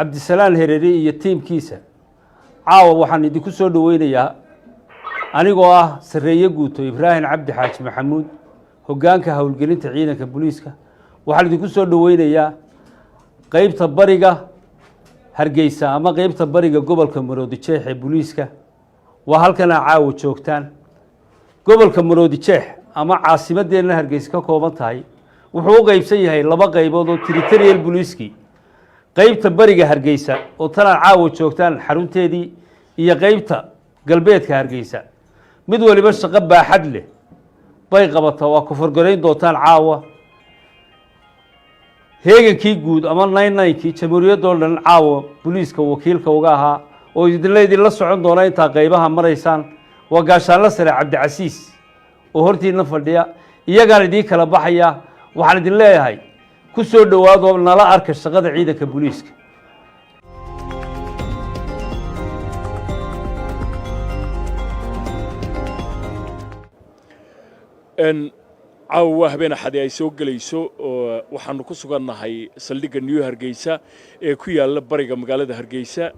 Cabdisalaan Hereri iyo tiimkiisa, caawa waxaan idinku soo dhoweynayaa, anigoo ah Sarreeye Guuto Ibraahim Cabdi Xaaji Maxamuud, hoggaanka howlgelinta ciidanka booliiska, waxaan idinku soo dhoweynayaa qeybta bariga Hargeysa ama qeybta bariga gobolka Maroodi Jeex ee booliiska. Waa halkan aa caawa joogtaan. Gobolka Maroodi Jeex ama caasimadeenna Hargeysa ka kooban tahay wuxuu u qeybsan yahay laba qaybood oo territorial booliiskii: qeybta bariga Hargeysa oo tanaad caawa joogtaan xarunteedii, iyo qeybta galbeedka Hargeysa. Mid waliba shaqo baaxad leh bay qabataa, waa ku fargarayn doontaan caawa. Heegankii guud ama 99-kii jamhuuriyaddoo dhan caawa booliiska wakiilka uga ahaa oo idinla idinla socon doona intaa qaybaha maraysaan waa Gaashaanle Sare Cabdicasiis oo hortiina fadhiya. Iyagaan idiin kala baxaya. Waxaan idin leeyahay, ku soo dhowaadoo nala arka shaqada ciidanka booliiska. Caawa waa habeen Axadi ay soo gelayso oo waxaannu ku sugannahay saldhigga New Hargeysa ee ku yaalla bariga magaalada Hargeysa.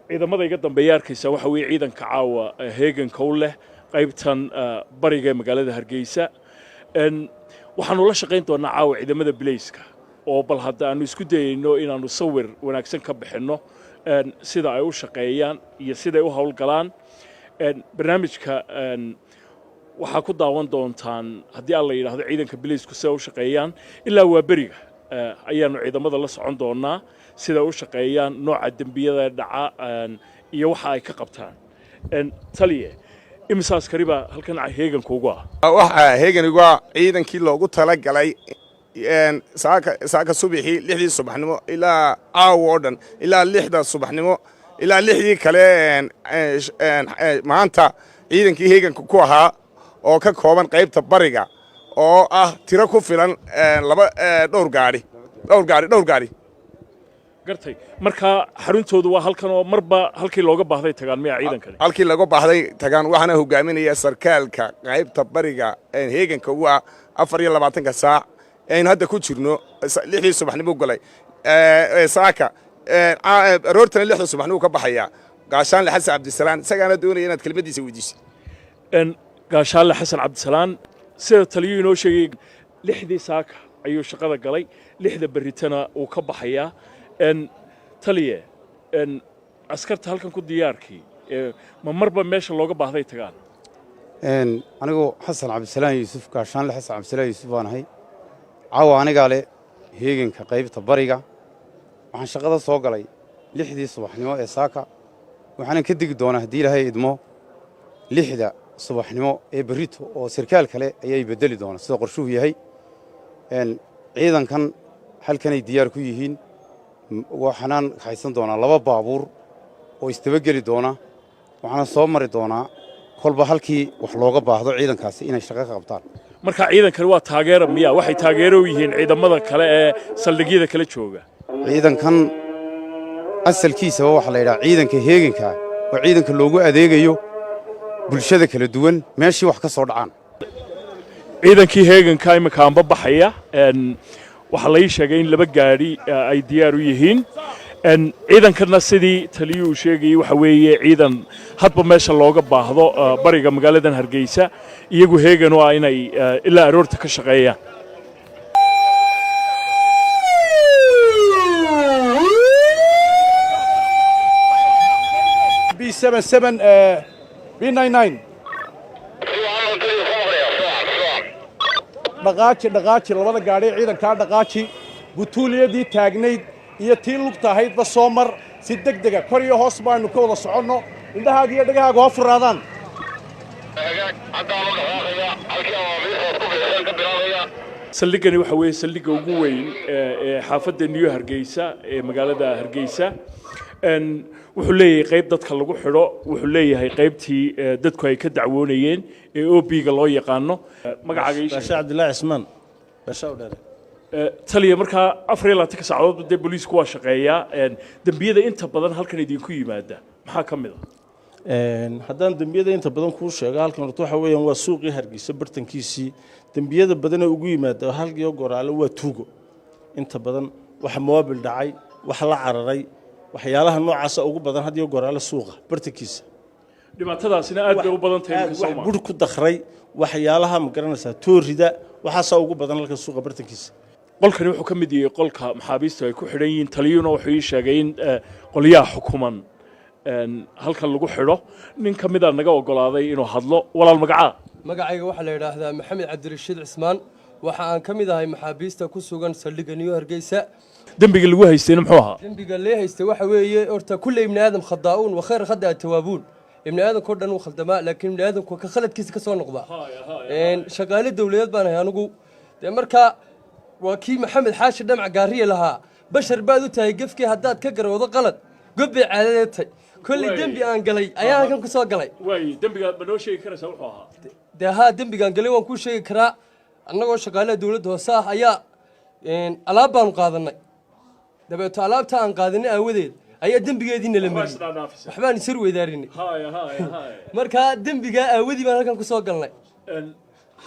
Ciidamada iga dambeeya arkaysa waxa weeye ciidanka caawa heeganka u leh qaybtan bariga ee magaalada Hargeysa. Waxaannu la shaqayn doonnaa caawa ciidamada bilayska, oo bal hadda aanu isku dayayno inaannu sawir wanaagsan ka bixinno sida ay u shaqeeyaan iyo siday u howlgalaan. Barnaamijka waxaa ku daawan doontaan, haddii Alla yidhaahdo, ciidanka bilaysku sida u shaqeeyaan. Ilaa waa beriga ayaannu ciidamada la socon doonaa, sida u shaqeeyaan, nooca dembiyada dhaca iyo waxa ay ka qabtaan. Taliye, imise askari baa halkan heeganka ugu ah? Waxaa heeganigu ah ciidankii loogu talagalay saaka subaxii 6dii subaxnimo ilaa caawa oo dhan, ilaa 6da subaxnimo ilaa 6dii kale maanta, ciidankii heeganka ku ahaa oo ka kooban qaybta bariga oo ah tiro ku filan laba dhowr gaadhi, dhowr gaadhi, dhowr gaadhi. Gartay. Marka xaruntoodu waa halkan oo marba halkii looga baahday tagaan miya ciidankani? Halkii looga baahday tagaan. Waxaana hogaaminaya sarkaalka qaybta bariga heeganka ugu ah 24-ka saac aynu hadda ku jirno. 6dii subaxnimo galay saaka, aroortana 6da subaxnimo ka baxayaa, Gaashaanle Xasan Cabdisalaan. Isagaana doonaya inaad kelmaddiisa weydiiso. Gaashaanle Xasan Cabdisalaan, sida taliyuu inoo sheegay, 6dii saaka ayuu shaqada galay, 6da berritana uu ka baxayaa. Taliye, askarta halkan ku diyaarkii ma marba meesha looga baahday tagaan? Anigu Xasan Cabdisalaan Yuusuf, Gaashaanle Xasan Cabdisalaan Yuusuf baan ahay. Caawa anigaa leh heeganka qaybta bariga. Waxaan shaqada soo galay 6dii subaxnimo ee saaka, waxaanan ka degi doonaa, haddii Ilaahay idmo, 6da subaxnimo ee berrito, oo sarkaal kale ayay beddeli doona sida qorshuhu yahay. Ciidankan halkanay diyaar ku yihiin. Waxaanaan haysan doonaa laba baabuur oo isdabageli doona, waxaana soo mari doonaa kolba halkii wax looga baahdo ciidankaasi inay shaqo ka qabtaan. Marka ciidankani waa taageera miya? Waxay taageero u yihiin ciidamada kale ee saldhigyada kala jooga? Ciidankan asalkiisaba waxaa la yidhaha ciidanka heegankaa, waa ciidanka loogu adeegayo bulshada kala duwan meeshii wax ka soo dhacaan. Ciidankii heeganka iminka anba baxaya. Waxaa la ii sheegay in laba gaadhi ay diyaar u yihiin. Ciidankanna, sidii taliyuhu sheegayey, waxa weeye ciidan hadba meesha looga baahdo bariga magaaladan Hargeysa iyagu heegan u ah inay ilaa aroorta ka shaqeeyaan. B77, B99, dhaqaaji, dhaqaaji labada gaadhi ciidankaa, dhaqaaji. Butuuliyadii taagnayd iyo tii lugta ahaydba soo mar si deg dega. Kor iyo hoos baaynu ka wada soconno. Indhahaaga iyo dhegahaaga ha furaadaan. Saldhiggani waxa weeye saldhigga ugu weyn ee xaafadda New Hargeysa ee magaalada Hargeysa. Wuxuu leeyahay qayb dadka lagu xidho, wuxuu leeyahay qaybtii dadku ay ka dacwoonayeen ee OB-ga loo yaqaano. Magacaaga ii sheeg. Baasha Cabdillaahi Cismaan Baasha u dheere. Taliya, markaa 24-ka saacadood dee booliisku waa shaqeeyaa. Dembiyada inta badan halkan idinku yimaada maxaa ka mid ah? Haddaan dembiyada inta badan kuu sheego, halkan horta waxa weeyaan waa suuqii Hargeysa bartankiisii. Dembiyada badanee ugu yimaada halkiyo goraale waa tuugo inta badan, waxa moobil dhacay. Wax la cararay, waxyaalaha noocaasa ugu badan had iyo goraale suuqa bartankiisa. Dhibaatadaasina aad bay u badan tahay iminka. Wax Soomaa bur ku dakray, waxyaalaha, ma garanaysaa, toorida, waxaasaa ugu badan halkan suuqa bartankiisa. Qolkani wuxuu ka mid yahay qolka maxaabiistu ay ku xidhan yihiin. Taliyuhuna wuxuu ii sheegay in qolyaha xukuman halkan lagu xidho. Nin ka mida naga ogolaaday inuu hadlo. Walaal, magacaa? Magacayga waxaa la yidhaahdaa Maxamed Cabdirashiid Cismaan. Waxa aan ka mid ahay maxaabiista ku sugan saldhigga New Hargeysa. Dembiga lagu haystayna muxuu ahaa? Dembiga lee haystay waxa weeye, horta kulle ibni aadam khadaa'uun wa khayr khada tawaabuun. Ibni aadamkao dhan wuu khaldamaa, laakiin ibni aadamku ka khaladkiisa ka soo noqdaa. Shaqaale dowladeed baan ahay anigu. Dee markaa waa kii Maxamed Xaashi Dhamac Gaariye lahaa: "Bashar baad u tahay gefkii, haddaad ka garowdo qalad, gobbay caadadeed tay." Kolley dembi aan galay ayaa halkan ku soo galay. Waay, dembiga ma noo sheegi karaysaa wuxuu ahaa? Dee haa, dembigaan galay waan kuu sheegi karaa. Annagoo shaqaalaha dowladda hoose ah ayaa alaab baanu qaadanay. Dabeeto alaabta aan qaadanay aawadeed ayaa dembigeedii nala mariyey. Isdhaadhaafisay. Waxbaan isar weydaarinay. Haya haya haya. Markaa dembigaa aawadii baan halkan ku soo galnay.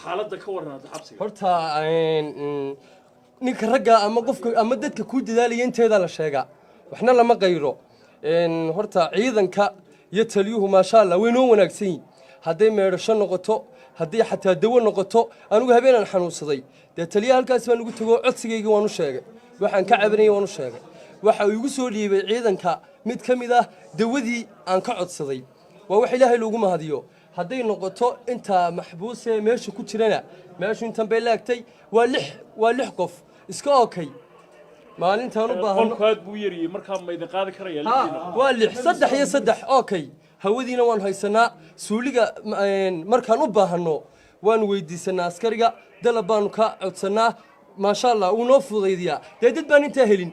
Xaaladda ka warran hadda xabsiga. Horta ninka ragga ama qofka ama dadka kuu dadaalaya inteedaa la sheegaa, waxna lama qayro. Horta ciidanka iyo taliyuhu, maasha Allah, way noo wanaagsan yihin, hadday meedhasho noqoto, hadday xataa dawo noqoto. Anigu habeenaan xanuunsaday, dee taliyaha halkaas baan ugu tego, codsigaygii waan u sheegay, waxaan ka cabanayay waan u sheegay. Waxa uu igu soo dhiibay ciidanka mid ka mid ah dawadii aan ka codsaday. Waa wax Ilaahay loogu mahadiyo. Hadday noqoto inta maxbuusee meesha ku jirana, meeshu intan bay laagtay, waa lix qof. Iska okay maalintaan u baahano. Qolku aad buu u yariyey, markaa ma idin qaadi karaya Ha, lixdiina? Waa lix, saddex iyo saddex. Okay, hawadiina waanu haysanaa. Suuliga markaan u baahanno waanu weydiisanaa askariga, dalab baanu ka codsannaa. Maasha Allah, wuu noo fudaydiyaa. Dee dad baan intaa helin.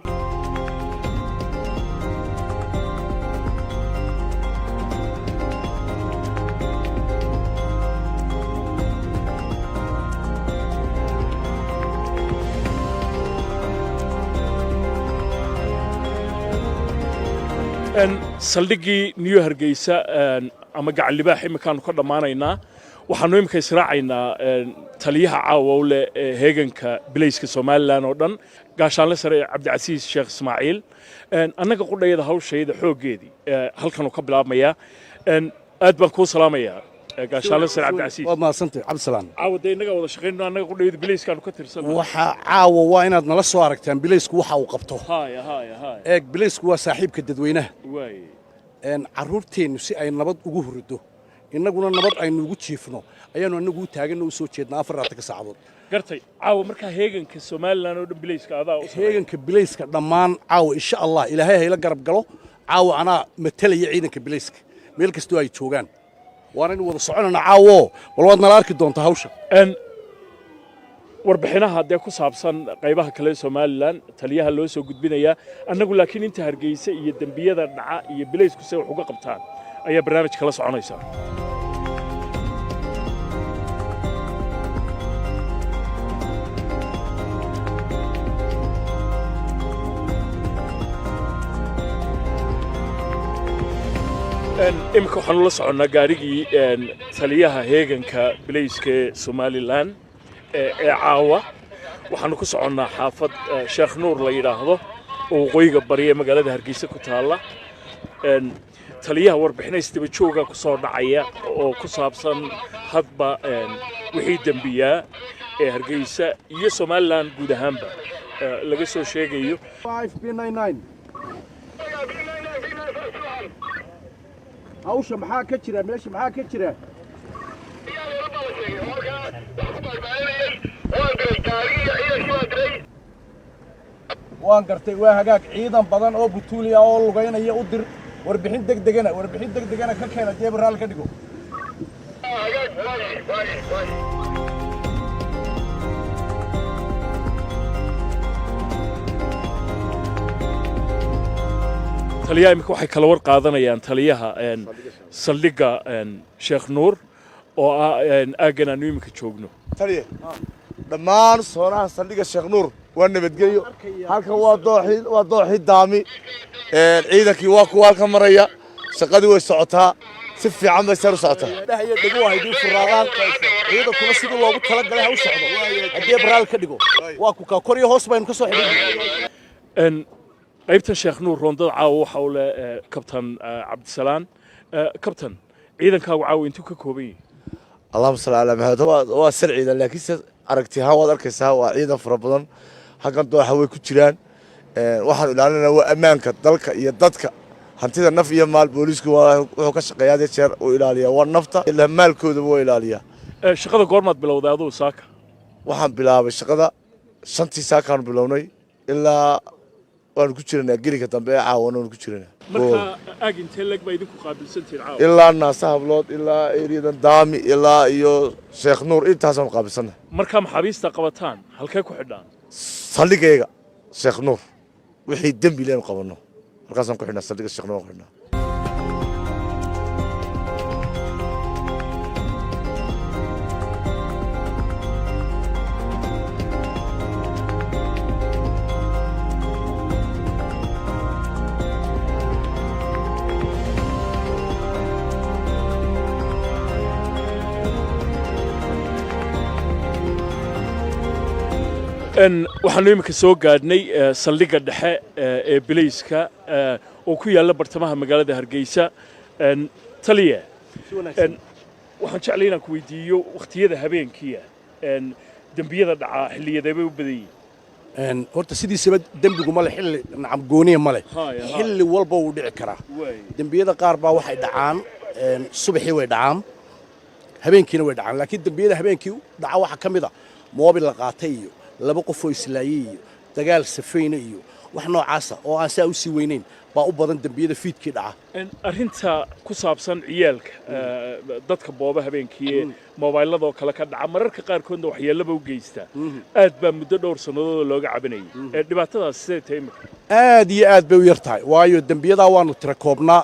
Saldhiggii New Hargeysa ama Gacan Libaax iminkaanu ka dhammaanaynaa. Waxaanu iminka israacaynaa taliyaha caawa u leh ee heeganka bilayska Somaliland oo dhan, gaashaanle sare Cabdicasiis Sheekh Ismaaciil. Annaga qudhayada hawshayda xooggeedii halkanuu ka bilaabmayaa. Aad baan kuu salaamayaa, gaashaanle sare Cabdicasiis. Waad mahadsantahay, Cabdisalaan. Caawa dee innagaa wada shaqaynno, annaga qudhayada bilayskaanu ka tirsanna. Waxaa caawa waa inaad nala soo aragtaan bilaysku waxa uu qabto. Haya haya haya. Eeg, bilaysku waa saaxiibka dadweynaha. Waay. Carruurteennu si ay nabad ugu hurdo, innaguna nabad aynu ugu jiifno, ayaannu annagu u taaganno, u soo jeednaa 24-ka saacadood. Gartay. Caawa markaa heeganka Somaliland oo dhan bilayska adaa u sameeya. Heeganka bilayska dhammaan caawa, insha Allah, Ilaahay hayla garab galo, caawa anaa matalaya ciidanka bilayska meel kastoo ay joogaan. Waana inu wada soconana caawo, bal waad nala arki doontaa hawsha. Warbixinaha dee ku saabsan qaybaha kale ee Somaliland taliyaha loo soo gudbinayaa. Annagu laakiin inta Hargeysa iyo dembiyada dhaca iyo bilaysku se wax uga qabtaan ayaa barnaamij kala soconaysa. Iminka waxaanu la soconnaa gaarigii taliyaha heeganka bilayska ee Somaliland ee caawa. Waxaanu ku soconnaa xaafad Sheekh Nuur la yidhaahdo oo waqooyiga bari ee magaalada Hargeysa ku taalla. Taliyaha warbixina isdaba jooga ku soo dhacaya oo ku saabsan hadba wixii dembiyaa ee Hargeysa iyo Somaliland guud ahaanba laga soo sheegayo. 5B99. Hawsha maxaa ka jira meesha? Maxaa ka jira? Waan gartay, waa hagaag. Ciidan badan oo butuuliya oo lugaynaya u dir. Warbixin degdegana ka keena jeeb raal ka dhigo. Taliyaha iminka waxay kala war qaadanayaan taliyaha saldhigga Sheekh Nuur oo ah aaggan aanu iminka joogno. Taliye, dhammaan soonaha saldhigga Sheekh Nuur waa nabadgelyo. Halkan waa dooxii Daami. Ciidankii waa kuwa halkan maraya. Shaqadii way socotaa, si fiican bay sar u socotaa. Dhahaya dhego waa haydii furaadaan. Ciidankuna sidii loogu talagalay ha u socdo haddii abraal ka dhigo. Waa ku kaa kor iyo hoos baynu ka soo xidhin. Qaybtan Sheekh Nuur roondada caawa waxa uu leh Kabtan Cabdisalaan. Kabtan, ciidankaagu caawa intuu ka kooban yahay? Allahuma salli calaa Maxamed. Waa sir ciidan, laakiin se aragti ahaan waad arkaysaa, waa ciidan fara badan. Halkan dooxa way ku jiraan. Waxaanu ilaalinaa waa ammaanka dalka iyo dadka, hantida, naf iyo maal. Booliisku wuxuu ka shaqeeyaa had jeer uu ilaaliyaa waa nafta ilaa maalkoodaba waa ilaaliyaa. Shaqada goormaad bilowday aduu saaka? Waxaan bilaabay shaqada 5tii saakaanu bilownay, ilaa waanu ku jiranaa gelinka dambe ee caawana waanu ku jiranaa. Marka aag intee leeg baa idinku qaabilsantihiin caawa? Ilaa Naasa Hablood, ilaa eriyadan Daami, ilaa iyo Sheekh Nuur, intaasaan qaabilsannahay. Markaa maxaabiista qabataan halkee ku xidhaan? Saldhigayga Sheekh Nuur, wixii dembi leenu qabanno halkaasaan ku xidhnaa, saldhigga Sheekh Nuur aan ku xidhnaa. Waxaanu iminka soo gaadhnay saldhigga dhexe ee bilayska oo ku yaalla bartamaha magaalada Hargeysa. Taliye, waxaan jeclay inaan ku weydiiyo wakhtiyada habeenkiia dembiyada dhacaa xilliyadee bay u badan yihiin? Horta sidiisaba dembigu male xilli, nacam, gooniya male. Haya, haya. Xilli walba wuu dhici karaa. Dembiyada qaar baa waxay dhacaan subaxii way dhacaan, habeenkiina way dhacaan, laakiin dembiyada habeenkii dhaca waxaa ka mid a moobil la qaatay iyo laba qof oo islaayey iyo dagaal safayna iyo wax noocaasa oo aan saa u sii weynayn baa u badan dembiyada fiidkii dhaca. Arrinta ku saabsan ciyaalka dadka booba habeenkii ee moobayladoo kale ka dhaca, mararka qaarkoodna waxyeellaba u geysta, aad baa muddo dhowr sannadood looga cabanayay. Dhibaatadaas sidee tahay imika? Aad iyo aad bay u yar tahay, waayo dembiyadaa waanu tira koobnaa.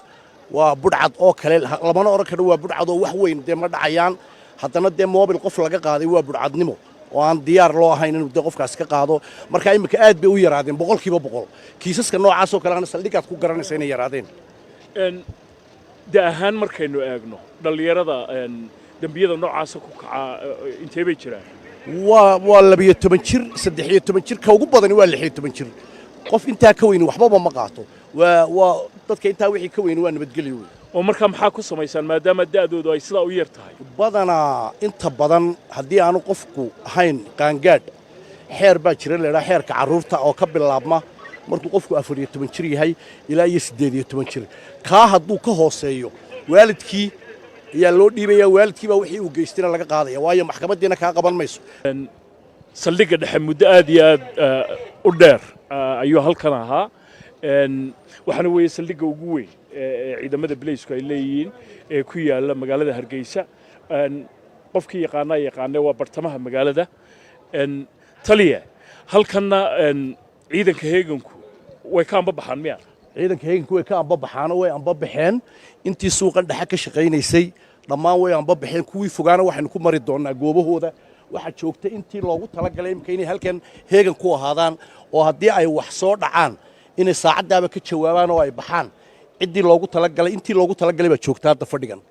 Waa budhcad oo kale, lamana odhan karo waa budhcad oo wax weyn dee ma dhacayaan. Haddana dee moobil qof laga qaaday waa budhcadnimo oo aan diyaar loo ahayn inuu dee qofkaas ka qaado. Marka iminka aad bay u yaraadeen, 100%. Kiisaska noocaas oo kale ana saldhigaad ku garanaysa inay yaraadeen. Da ahaan markaynu eegno dhallinyarada dembiyada noocaasa ku kaca, intee bay jiraan? Waa 12 jir, 13 jir, ka ugu badani waa 16 jir. Qof intaa ka weyni waxbaba ma qaato. Waa dadka intaa wixii ka weyni waa nabadgelyo wey. Oo markaa maxaa ku samaysaan maadaama da'doodu ay sidaa u yar tahay? Badanaa inta badan haddii aanu qofku ahayn qaangaadh, xeer baa jira la idhaha xeerka carruurta oo ka bilaabma markuu qofku 14 jir yahay ilaa iyo 18 jir. Kaa hadduu ka hooseeyo, waalidkii ayaa loo dhiibaya. Waalidkii baa wixii uu geystayna laga qaadaya, waayo maxkamaddiina kaa qaban mayso. Saldhigga dhexe muddo aad iyo aad u dheer ayuu halkan ahaa. Waxaana weeye saldhigga ugu weyn ee ciidamada bilaysku ay leeyihiin ee ku yaalla magaalada Hargeysa. Qofkii yaqaanaa yaqaane, waa bartamaha magaalada. Taliya, halkanna ciidanka heeganku way ka amba baxaan miya? Ciidanka heeganku way ka ambabaxaano, way ambabaxeen. Intii suuqan dhexe ka shaqaynaysay dhammaan way ambabaxeen. Kuwii fogaana waxaynu ku mari doonnaa goobahooda. Waxaa joogta intii loogu talagalay imika inay halkan heegan ku ahaadaan, oo haddii ay wax soo dhacaan inay saacaddaaba ka jawaabaan oo ay baxaan. Ciddii loogu talagalay, intii loogu talagalay baa joogta hadda fadhigan.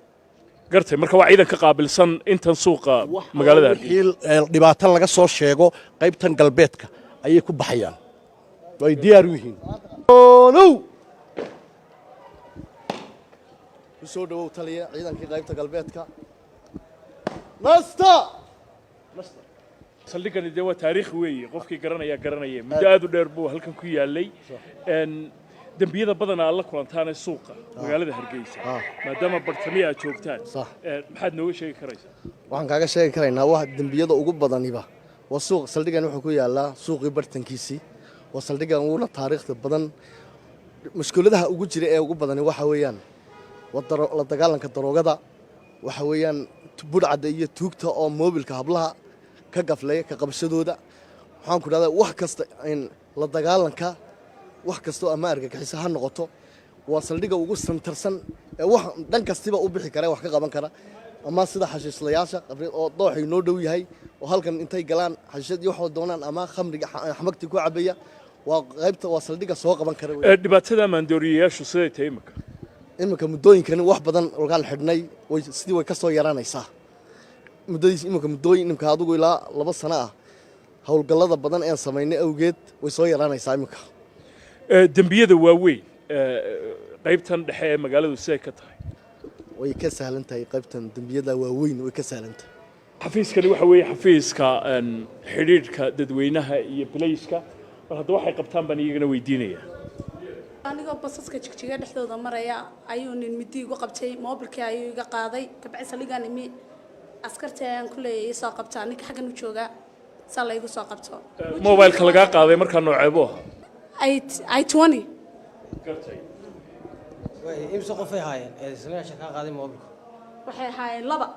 Gartay. Marka waa ciidan ka qaabilsan intan suuqa magaalada Hargeysa. Wixii dhibaato laga soo sheego qaybtan galbeedka ayay ku baxayaan, way diyaar u yihiin. Ku soo dhowow taliya, ciidankii qaybta galbeedka. Nasta. Saldhiggani dee waa taariikh weeye, qofkii garanaya garanaya. Muddo aad u dheer buu halkan ku yaallay. Dembiyada badanaa aad la kulantaane suuqa magaalada Hargeysa, maadaama bartamiya aad joogtaan, maxaad nooga sheegi karaysaa? Waxaan kaaga sheegi karaynaa wax dembiyada ugu badaniba waa suuq. Saldhiggan wuxuu ku yaalaa suuqii bartankiisii, waa saldhiggan uguna taariikhda badan. Mushkuladaha ugu jira ee ugu badani waxa weeyaan waa la dagaalanka daroogada, waxa weeyaan budhcadda iyo tuugta oo moobilka hablaha ka gafleeya ka qabashadooda. Waxaan ku dhahdaa wax kasta in la dagaalanka wax kastoo ama argagixiso ha noqoto. Waa saldhigga ugu santarsan ee wax dhan kastiba u bixi kara, wax ka qaban kara, ama sida xashiislayaasha qabri oo dooxay noo dhow yahay oo halkan intay galaan xashiishad iyo waxay doonaan ama khamriga xamagti ku cabaya. Waa qaybta, waa saldhigga soo qaban kara wey. Dhibaatada maandooriyayaashu siday tahay imika? Iminka muddooyinkani wax badan olkaan xidhnay way sidii way ka soo yaraanaysaa muddadiis. Iminka muddooyin iminka adigu ilaa 2 sano ah howlgallada badan een samaynay awgeed way soo yaraanaysaa iminka. Dembiyada waaweyn qaybtan dhexe ee magaaladu siday ka tahay? Way ka sahlan tahay qaybtan, dembiyada waaweyn way ka sahlan tahay. Xafiiskani waxa weeye xafiiska xidhiidhka dadweynaha iyo bilayska. Bal hadda waxay qabtaan baan iyagana weydiinaya. Anigoo basaska Jigjiga dhexdooda maraya ayuu nin midi igu qabtay, moobilkii ayuu iga qaaday. Kabacdi saldhigaan imi, askartii ayaan ku leeyahay soo qabtaa ninka xaggan u joogaa, saa laygu soo qabto. Mobilka lagaa qaaday markaa nooceebu ahaa? I20. Gartay. Imse qofay haayeen eedeysanayaasha kaa qaaday moobilka? Waxay ahaayeen laba.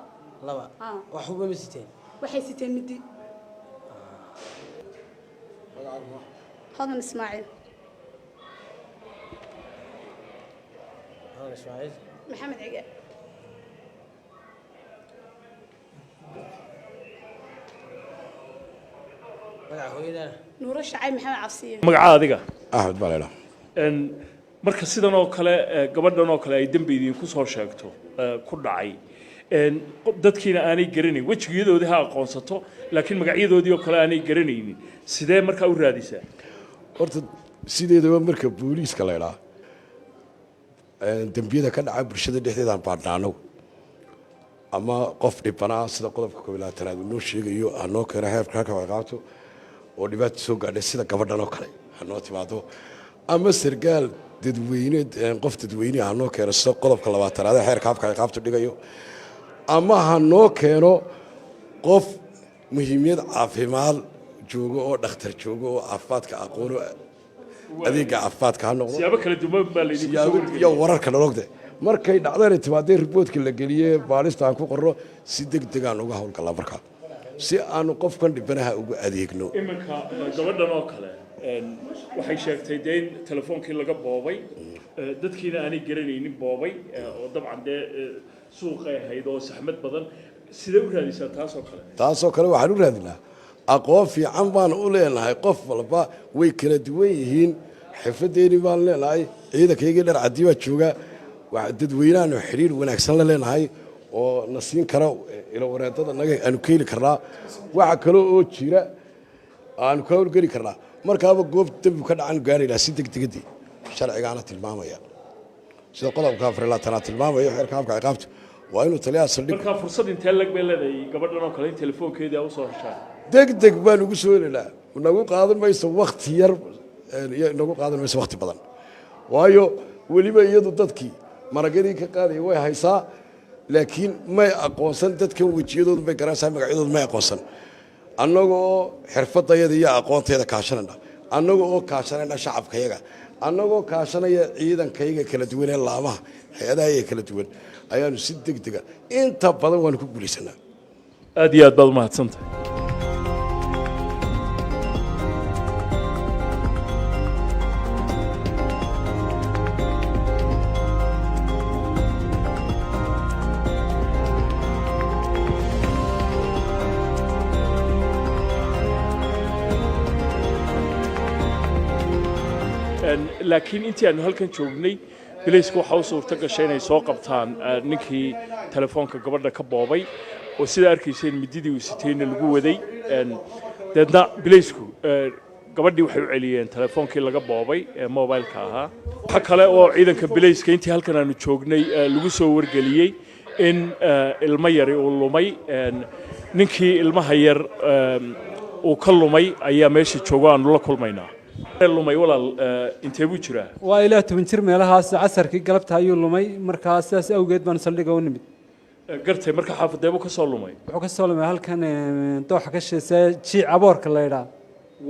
Laba? Ah. Wax huba ma siteen? Waxay siteen midi. Hodan Ismaaciil. Hodan Ismaaciil. Maxamed Cige. Magaca hooyadana? Nuuro Shacay Maxamed Cabsiye. Magaca adiga? Axmed baa laydhaa. Marka sidan oo kale gabadhan oo kale ay dembi idinku soo sheegto ku dhacay, dadkiina aanay garanayn wejigiyadoodii ha aqoonsato, laakiin magacyadoodii oo kale aanay garanaynin, sidee markaa u raadisaa? Horta sideedaba marka booliiska la idhaa, dembiyada ka dhaca bulshada dhexdeedaan baadhnaano ama qof dhibanaa, sida qodobka 21aad uu noo sheegayo, ha noo keeno heerka halka ciqaabto oo dhibaata soo gaadhay, sida gabadhan oo kale ha noo timaado, ama sargaal dadweyne, qof dadweyne ha noo keeno, sida qodobka 20aad ee xeerka habka ciqaabtu dhigayo, ama ha noo keeno qof muhiimiyad caafimaad joogo oo dhakhtar joogo oo caafimaadka aqoono, adeega caafimaadka ha noqdo. Siyaabo kala duwan baa laydinku soo siyaabo wargeliyay. Iyo wararka nologde markay dhacdana timaadee riboodka la geliyey baarista aan ku qorno, si deg degaan uga howlgallaa markaa si aanu qofkan dhibanaha ugu adeegno. Iminka gabadhan oo kale waxay sheegtay dee in telefoonkii laga boobay, dadkiina aanay garanaynin boobay, oo dabcan dee suuqay ahayd oo saxmad badan. Sidee u raadisaa taas oo kale? Taasoo kale waxaan u raadinaa aqoon fiican baan u leenahay. Qof walba way kala duwan yihiin. Xirfadeeni baan leenahay, ciidankaygii dhar caddi baa jooga, dadweynahaanu xidhiir wanaagsan la leenahay oo na siin kara ilo wareedada naga aanu ka heli karnaa. Waxa kale oo jira aanu ka howlgeli karnaa markaaba goob dembi ka dhacan gaaraynaa si degdegadii sharcigaana tilmaamaya, sida qodobka 24aad tilmaamayo xeerka habka ciqaabta, waa inuu taliyaha saldhig. Marka fursad intee lag bay leedahay gabadhan oo kale in telefoonkeedii aa usoo heshaan? Deg deg baan ugu soo helaynaa. Nagu qaadan mayso wakti yar iyo nagu qaadan mayso wakti badan, waayo weliba iyadu dadkii maragyadii ka qaadaya way haysaa, laakiin may aqoonsan dadkan. Wejiyadoodu bay garanaysaa, magacyadoodu may aqoonsan. Annaga oo xirfadayada iyo aqoonteeda kaashanayna, annaga oo kaashanayna shacabkayaga, annagoo kaashanaya ciidankayaga kala duwan ee laamaha hay-adahayaga kala duwan, ayaanu si deg dega inta badan waanu ku guulaysanaa. Aad iyo aad baad umahadsantahay. Laakiin intii aanu halkan joognay bilayska waxaa u suurto gashay inay soo qabtaan ninkii telefoonka gabadha ka boobay, oo sidaa arkayseen mididii uu sitayna lagu waday. Deedna bilaysku gabadhii waxay u celiyeen telefoonkii laga boobay ee mobilka ahaa. Waxa kale oo ciidanka bilayska intii halkan aanu joognay lagu soo wargeliyey in ilmo yari uu lumay. Ninkii ilmaha yar uu ka lumay ayaa meesha joogo, aanu la kulmaynaa. Lumay walaal intee buu jiraa? Waa ilaa 10 jir meelahaas. Casarkii galabta ayuu lumay, markaa sidaas awgeed baan saldhigga u nimid. Gartay. Marka xaafadeebuu ka soo lumay? Wuxuu ka soo lumay halkan dooxa ka sheesee Jiic Aboorka la idhaa.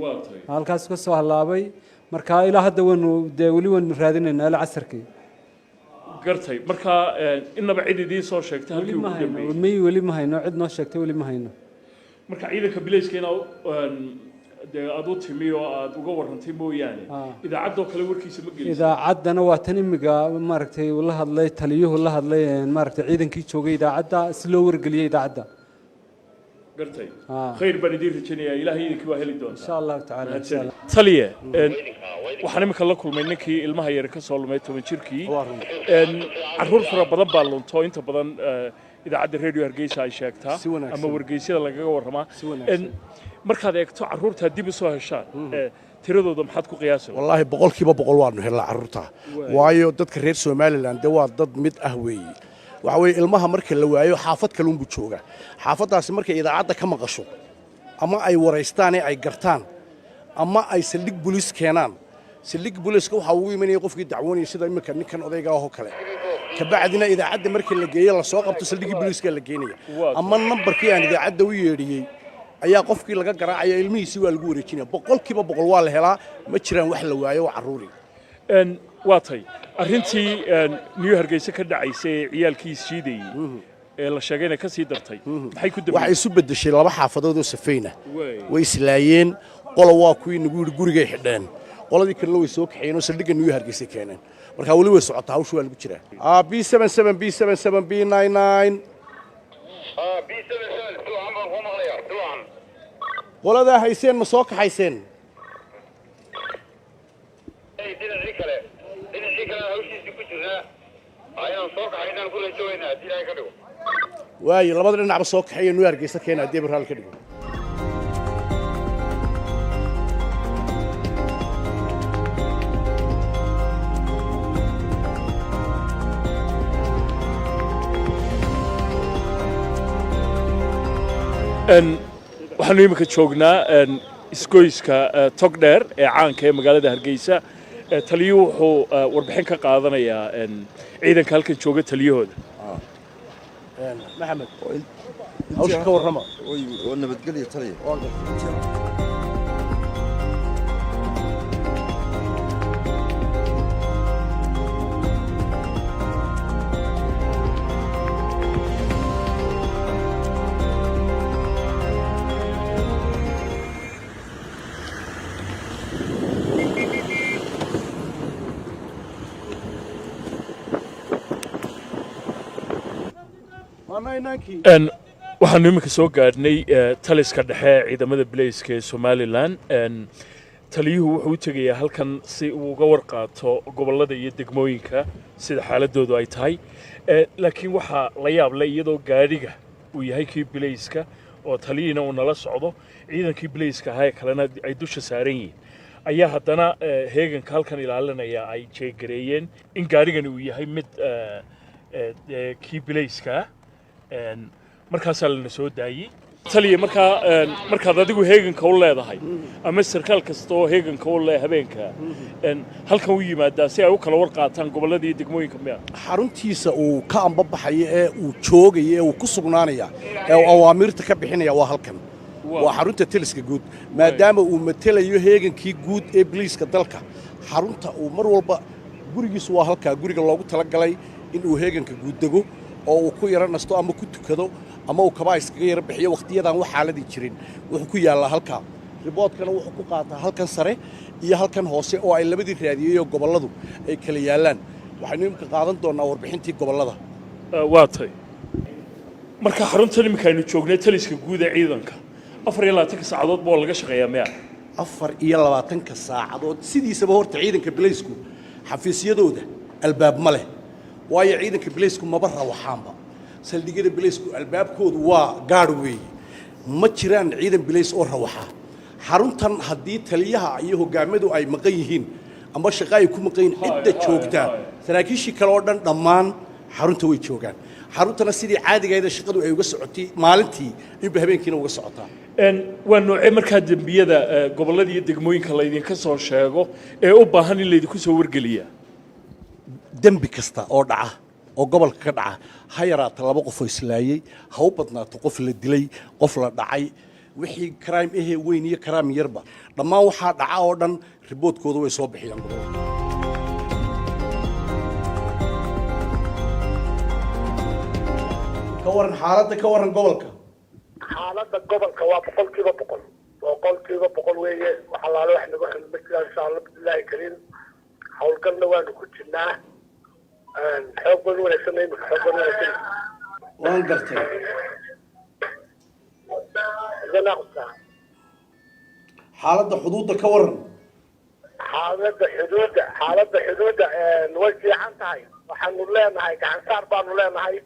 Waa tahay. Halkaas ka soo hallaabay. Marka ilaa hadda waynu dee weli waynu raadinaynaa ilaa casarkii. Gartay. Marka inaba cid idiin soo sheegtay halkii weli ma ugu hayno dambeeyey? May, weli ma hayno. Cid noo sheegtay weli ma hayno. Marka ciidanka bilayska inaa dee aad u timi oo aad uga warrantay mooyaane, idaacaddoo kale warkiisa ma gelisa? Idaacaddana waa tan imiga maaragtay uu la hadlay taliyuhu, la hadlay maaragtay ciidankii joogay idaacadda si loo wargeliyey idaacadda. Gartay. Khayr baan idiin rajaynayaa, Ilaahay idinkii waa heli doontaa. Insha Allahu tacaala, insha Allah. Taliye, waxaan imika la kulmay ninkii ilmaha yar ka soo lumay, 10 jirkii. Carruur fara badan baa lunto, inta badan idaacadda Radio Hargeysa ay sheegtaa Si wanaagsan. ama wargeysyada lagaga warramaa. Si wanaagsan. Markaad eegto carruurta dib u soo heshaan, tiradooda maxaad ku qiyaasi? Wallaahi 100% waanu helnaa carruurta, waayo dadka reer Somaliland dee waa dad mid ah weeye. Waxa weeye ilmaha marka la waayo, xaafad kaluunbuu joogaa. Xaafaddaasi markay idaacadda ka maqasho ama ay waraystaan ee ay gartaan ama ay saldhig booliis keenaan, saldhig booliiska waxaa ugu imanaya qofkii dacwoonaya, sida imika ninkan odayga ahoo kale. Kabacdina idaacadda markii la geeyo, lasoo qabto, saldhiggii booliiska la geenaya, ama nambarkii aan idaacadda u yeedhiyey ayaa qofkii laga garaacaya, ilmihiisii waa lagu wareejinaya. 100% waa la helaa, ma jiraan wax la waayo oo carruuri. Waa tay arrintii New Hargeysa ka dhacaysay ee ciyaalkii shiidayey ee la sheegay inay ka sii dartay, maxay ku Waxay dambeeyey? isu beddeshay laba xaafadood oo safayna way islaayeen. Qola waa kuwii nagu yidhi gurigay xidheen, qoladii kalena way soo kaxeeyeen oo saldhigga New Hargeysa keeneen. Marka weli way socotaa hawshu, waa lagu jiraa. B 77, B 77, B 99. Qoladaa hayseen ma soo kaxayseen? Dhinacii kale hawshiisii ku jirnaa, ayaan soo kaxaynaan ku rajaweynaa haddii Ilaahay ka dhigo. Waayo, labada dhinacba soo kaxeeya, New Hargeysa keena haddii Abraal ka dhigo. Waxaanu iminka joognaa isgoyska Togdheer ee caanka ee magaalada Hargeysa. Taliyuhu wuxuu warbixin ka qaadanayaa ciidanka halkan jooga taliyahooda. Maxamed, hawsha ka warrama. Oo nabadgelya, taliya. Waxaanu iminka soo gaadhnay taliska dhexe ee ciidamada bileyska ee Somaliland. Taliyuhu wuxuu u tegayaa halkan si uu uga warqaato gobollada iyo degmooyinka sida xaaladoodu ay tahay. Laakiin waxaa la yaab leh, iyadoo gaadhiga uu yahay kii bileyska oo taliyihina uu nala socdo, ciidankii bileyska ahaa ee kalena ay dusha saaran yihiin, ayaa haddana heeganka halkan ilaalinaya ay jeegareeyeen in gaadhigani uu yahay mid kii bileyska ah. Markaasaa lana soo daayey, taliya. Markaa markaad adigu heeganka u leedahay ama sarkaal kasta oo heeganka u leh habeenka halkan u yimaadaa si ay u kala war qaataan gobollada iyo degmooyinka, miya? Xaruntiisa uu ka ambabaxaya ee uu joogaya ee uu ku sugnaanaya ee uu awaamiirta ka bixinaya waa halkan, waa xarunta taliska guud, maadaama uu matelayo heegankii guud ee biliiska dalka. Xarunta uu mar walba gurigiisu waa halkaa, guriga loogu talagalay in uu heeganka guud dego oo uu ku yaro nasto ama ku tukado ama uu kabaa iskaga yaro bixiyo waqtiyadan wax xaaladii jirin, wuxuu ku yaallaa halkaa. Riboodkana wuxuu ku qaataa halkan sare iyo halkan hoose oo ay labadii raadiyey oo gobolladu ay kala yaallaan. Waxaynu imika qaadan doonnaa warbixintii gobollada. Waa tay. Marka xaruntan iminka aynu joognay, taliska guud ee ciidanka, 24-ka saacadood baa laga shaqeeyaa, miya? 24-ka saacadood. Sidiisaba horta ciidanka bilaysku xafiisyadooda albaab ma leh, waayo ciidanka bilaysku maba rawaxaanba. Saldhigyada bilaysku albaabkoodu waa gaadh weeye, ma jiraan ciidan bilays oo rawaxa. Xaruntan haddii taliyaha iyo hogaamadu ay maqan yihiin ama shaqo ay ku maqan yihiin, cidda joogtaa saraakiishii kale oo dhan dhammaan xarunta way joogaan. Xaruntana sidii caadigeeda shaqadu ay uga socotay maalintii inba habeenkiina uga socotaa. Waa noocee markaa dembiyada gobollada iyo degmooyinka laydinka soo sheego ee u baahan in laydinku soo wargeliyaa? Dembi kasta oo dhaca oo gobolka ka dhaca, ha yaraata laba qof oo islaayey, ha u badnaato qof la dilay, qof la dhacay, wixii crime ahee weyn iyo crime yarba, dhammaan waxaa dhaca oo dhan riboodkooda way soo bixiyaan gobolka. Ka waran xaaladda, ka waran gobolka? Xaaladda gobolka waa 100%, 100% weeye. Wax allaale wax nagu xun ma jiraan, insha Allah bismillaahi kariim. Howlgalna waanu ku jirnaa, xoog baan u wanaagsanay imika, xoog baan u wanaagsanay. Waan gartay. Ganacsa. Xaaladda xuduudda ka waran? Xaaladda xuduudda way fiican tahay. Waxaanu leenahay gacansaar baanu leenahay,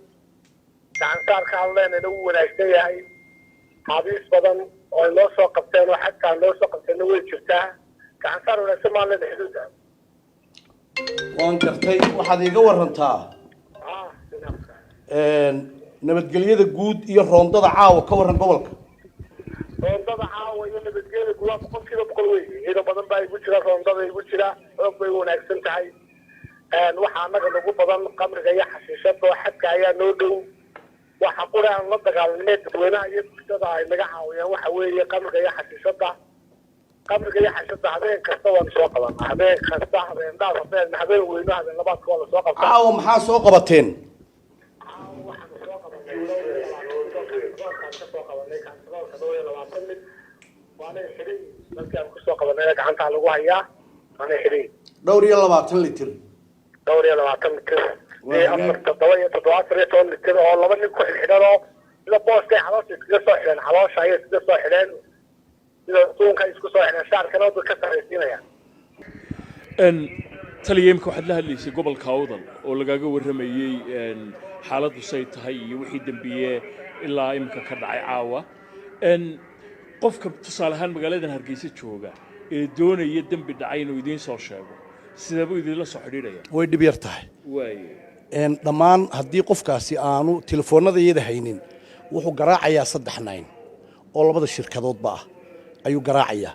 gacansaarkaanu leenahayna wuu wanaagsan yahay. Xabiis badan Oo ay noo soo qabteen oo xagkaa noo soo qabteenna way jirtaa. Gacansaar wanaagsan maan leedahay xuduudda. Waan gartay. Waxaad iiga warantaa nabadgelyada guud iyo roondada caawa, ka waran gobolka. Roondada caawa iyo nabadgelyada guud waa 100% wey. Ciidan badan baa igu jira, roondada igu jira, xoog bay u wanaagsan tahay. Waxaa annaga nagu badan qamriga iyo xashiishada oo xadka ayaa noo dhow. Waxa qura aan la dagaalanay, dadweynaha iyo bulshada ay naga caawiyaan, waxa weeye qamriga iyo xashiishada. Qamriga iyo xashiishada habeen kasta waanu soo qabanaa, habeen kasta, habeen dhaaf, habeen, habeen weyno, habeen labaadka waa lasoo qabtaa. Caawa maxaa soo qabateen? Markii aan kusoo qabanay gacantaa lagu hayaa, waana xidhay. 24 litir? 24 litir iyo afar, toddoba iyo toddoba, 14 litir oo laba nin ku xidhxidhan oo sida booskay caloosha iskaga soo xidheen, caloosha ayay iskaga soo xidheen, sida suunka isku soo xidheen, shaarkana wadda ka sarraysiinaya. Taliya, imika waxaad la hadlaysay gobolka Awdal oo lagaaga warramayey xaaladdu say tahay iyo wixii dembiye ilaa imika ka dhacay caawa. Qofka tusaale ahaan magaaladan Hargeysa jooga ee doonaya dembi dhacay inuu idiin soo sheego, sideebuu idinla soo xidhiidhaya? Way dhib yar tahay. Waaye. Dhammaan haddii qofkaasi aanu telefoonada iyada haynin, wuxuu garaacayaa 39 oo labada shirkadoodba ah ayuu garaacayaa.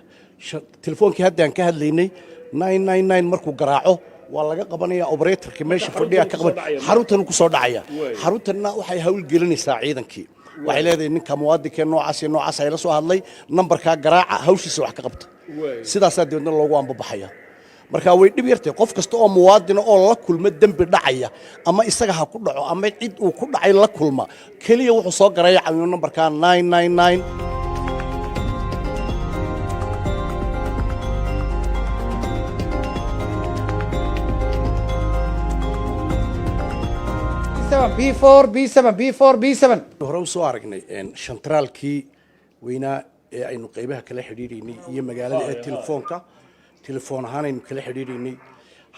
Telefoonkii haddaan ka hadlaynay, 999 markuu garaaco waa laga qabanaya, operatorka meesha fadhiya ka qaban, xaruntan ku soo dhacaya. Xaruntanna waxay hawlgelinaysaa ciidankii. Waxay leedahay ninka muwaadinkee noocaas iyo noocaas ayla soo hadlay, nambarkaa garaaca, hawshiisa wax ka qabta. Sidaasaa dabeedna loogu ambabaxaya. Marka way dhib yartahay. Qof kasta oo muwaadina oo la kulma dembi dhacaya, ama isaga ha ku dhaco ama cid uu ku dhacay la kulma, keliya wuxuu soo garaya nambarkaa 999. B4 B7 B4 B7. Hore u soo aragnay shantaraalkii weynaa ee aynu qaybaha kala xidhiidhaynay iyo magaalada ee telefoonka, telefoon ahaan aynu kala xidhiidhaynay.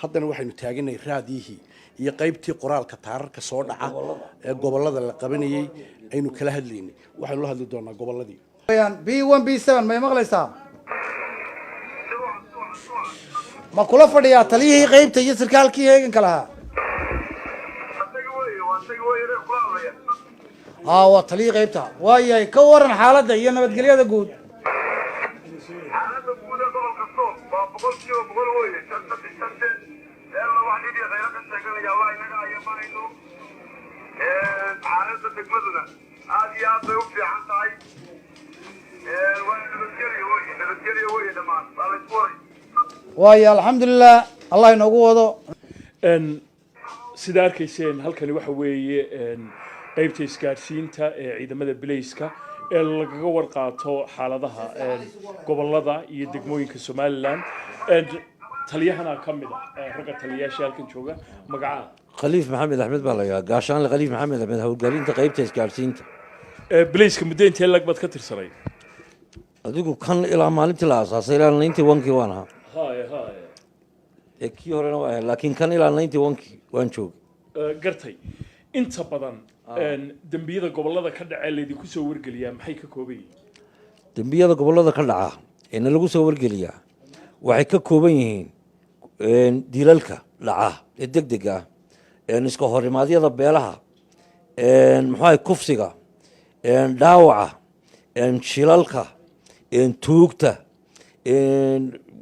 Haddana waxaynu taaganay raadiyihii iyo qaybtii qoraalka, taararka soo dhaca ee gobollada la qabanayay aynu kala hadlaynay. Waxaynu la hadli doonaa gobolladii. B1 B7, may maqlaysaa? Ma kula fadhiyaa taliyihii qaybta iyo sarkaalkii heeganka lahaa? Haa, waa taliyihii qaybta. Waayahay, ka waran xaaladda iyo nabadgelyada guud? Xaaladda guud ee gobolka Sool waa 100% weye. Shanta shante eella wax dhib iyo khayro ka sheeganaya waa inaga ayamanayno. Xaaladda degmaduna aad iyo aad bay u fiican tahay. Waa nabadgelyo weye, nabadgelyo weye, dhammaan waa laysku waray. Waayo, alxamdulilah, Allah inoogu wado. Sida arkayseen, halkani waxa weeye qaybta isgaadhsiinta ee ciidamada bilayska ee lagaga warqaato xaaladaha gobolada iyo degmooyinka Somaliland. Taliyahana ka mid ah ragga taliyayaasha halkan jooga. Magacaha? Khaliif Maxamed Axmed baa la yidhaha, gaashaanle Khaliif Maxamed Axmed, howlgelinta qaybta isgaadhsiinta. Bilayska muddo intee lag baad ka tirsanay? Adigu kan ilaa maalintii la aasaasay, ilaa 91-kii waan ahaa. Haya haya. Ee kii horena waa ahay, laakiin kan ilaa 91-kii waan joogay. Gartay. Inta badan dembiyada gobolada ka dhacee laydinku soo wargeliyaa maxay ka kooban yihiin? Dembiyada gobollada ka dhaca ee na lagu soo wargeliyaa waxay ka kooban yihiin dilalka dhaca ee deg dega ah, iska horimaadyada beelaha, muxuu ahay, kufsiga, dhaawaca, shilalka, tuugta,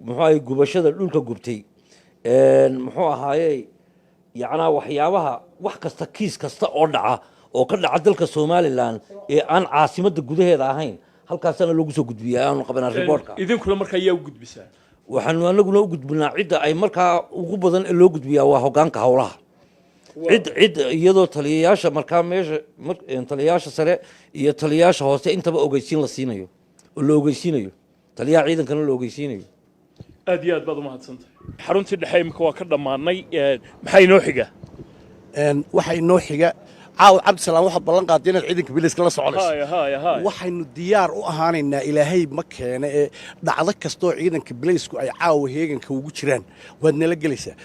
muxuu ahay, gubashada dhulka gubtay, muxuu ahaaye, yacnaa waxyaabaha wax kasta, kiis kasta oo dhaca oo ka dhaca dalka Somaliland ee aan caasimadda gudaheeda ahayn, halkaasana loogu soo gudbiyaa, aanu qabanaa reportka. Idinkuna marka ayaa u gudbisaa? Waxaanu anaguna u gudbinaa cidda ay markaa ugu badan ee loo gudbiyaa waa hogaanka howlaha, cid iyadoo taliyayaasha markaa meesha taliyayaasha sare iyo taliyayaasha hoose intaba ogeysiin la siinayo oo la ogeysiinayo taliyaha ciidankana la ogeysiinayo. Aad iyo aad baad umahadsantahay. Xaruntii dhexe imika waa ka dhammaanay. Maxaa inoo xiga? Waxaa inoo xiga caawa, Cabdisalaam, waxaad ballan qaaday inaad ciidanka biliska la soconayso. Haya haya haya. Waxaynu diyaar u ahaanaynaa, Ilaahay ma keene, ee dhacdo kastoo ciidanka bilaysku ay caawa heeganka ugu jiraan waad nala gelaysaa.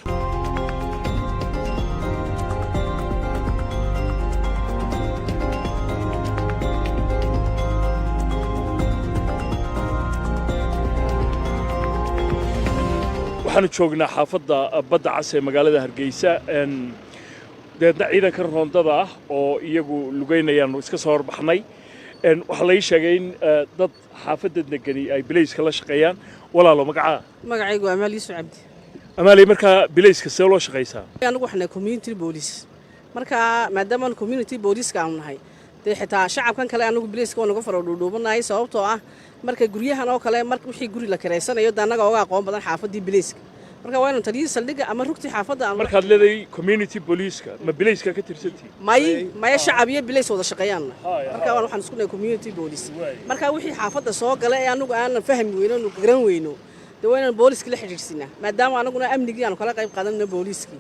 Waxaanu joognaa xaafadda Badda Cas ee magaalada Hargeysa. Dabeedna ciidankan roondada ah oo iyagu lugaynayaanu iska soo horbaxnay. Waxaa la ii sheegay in dad xaafadda degani ay bilayska la shaqeeyaan. Walaalo, magacaa? Magacaygu waa Amaal Yuusuf Cabdi. Amaaley, markaa bilayska see loo shaqaysaa? Anigu waxaan community police. Marka maadaama aan community booliska aanu nahay, dee xitaa shacabkan kale anagu bilayska waa naga faro dhuudhuubanahay, sababtoo ah marka guryahan oo kale, mar wixii guri la kiraysanayo, dee annaga oga aqoon badan xaafaddii bilayska. Marka waa inuu taliyihii saldhigga ama rugtii xaafadda aan Markaad leedahay community booliiska, ma bilayska ka tirsantihiin? May, maya, shacab iyo bilays wada shaqeeyaan. Marka waan waxaan isku nahay community police. Marka wixii xaafadda soo gala ee anagu aanan fahmi weyno, aanu garan weyno, dee waa inaan booliska la xidhiidhsinaa, maadaama anaguna amnigii aanu kala qayb qaadanayno booliiskii.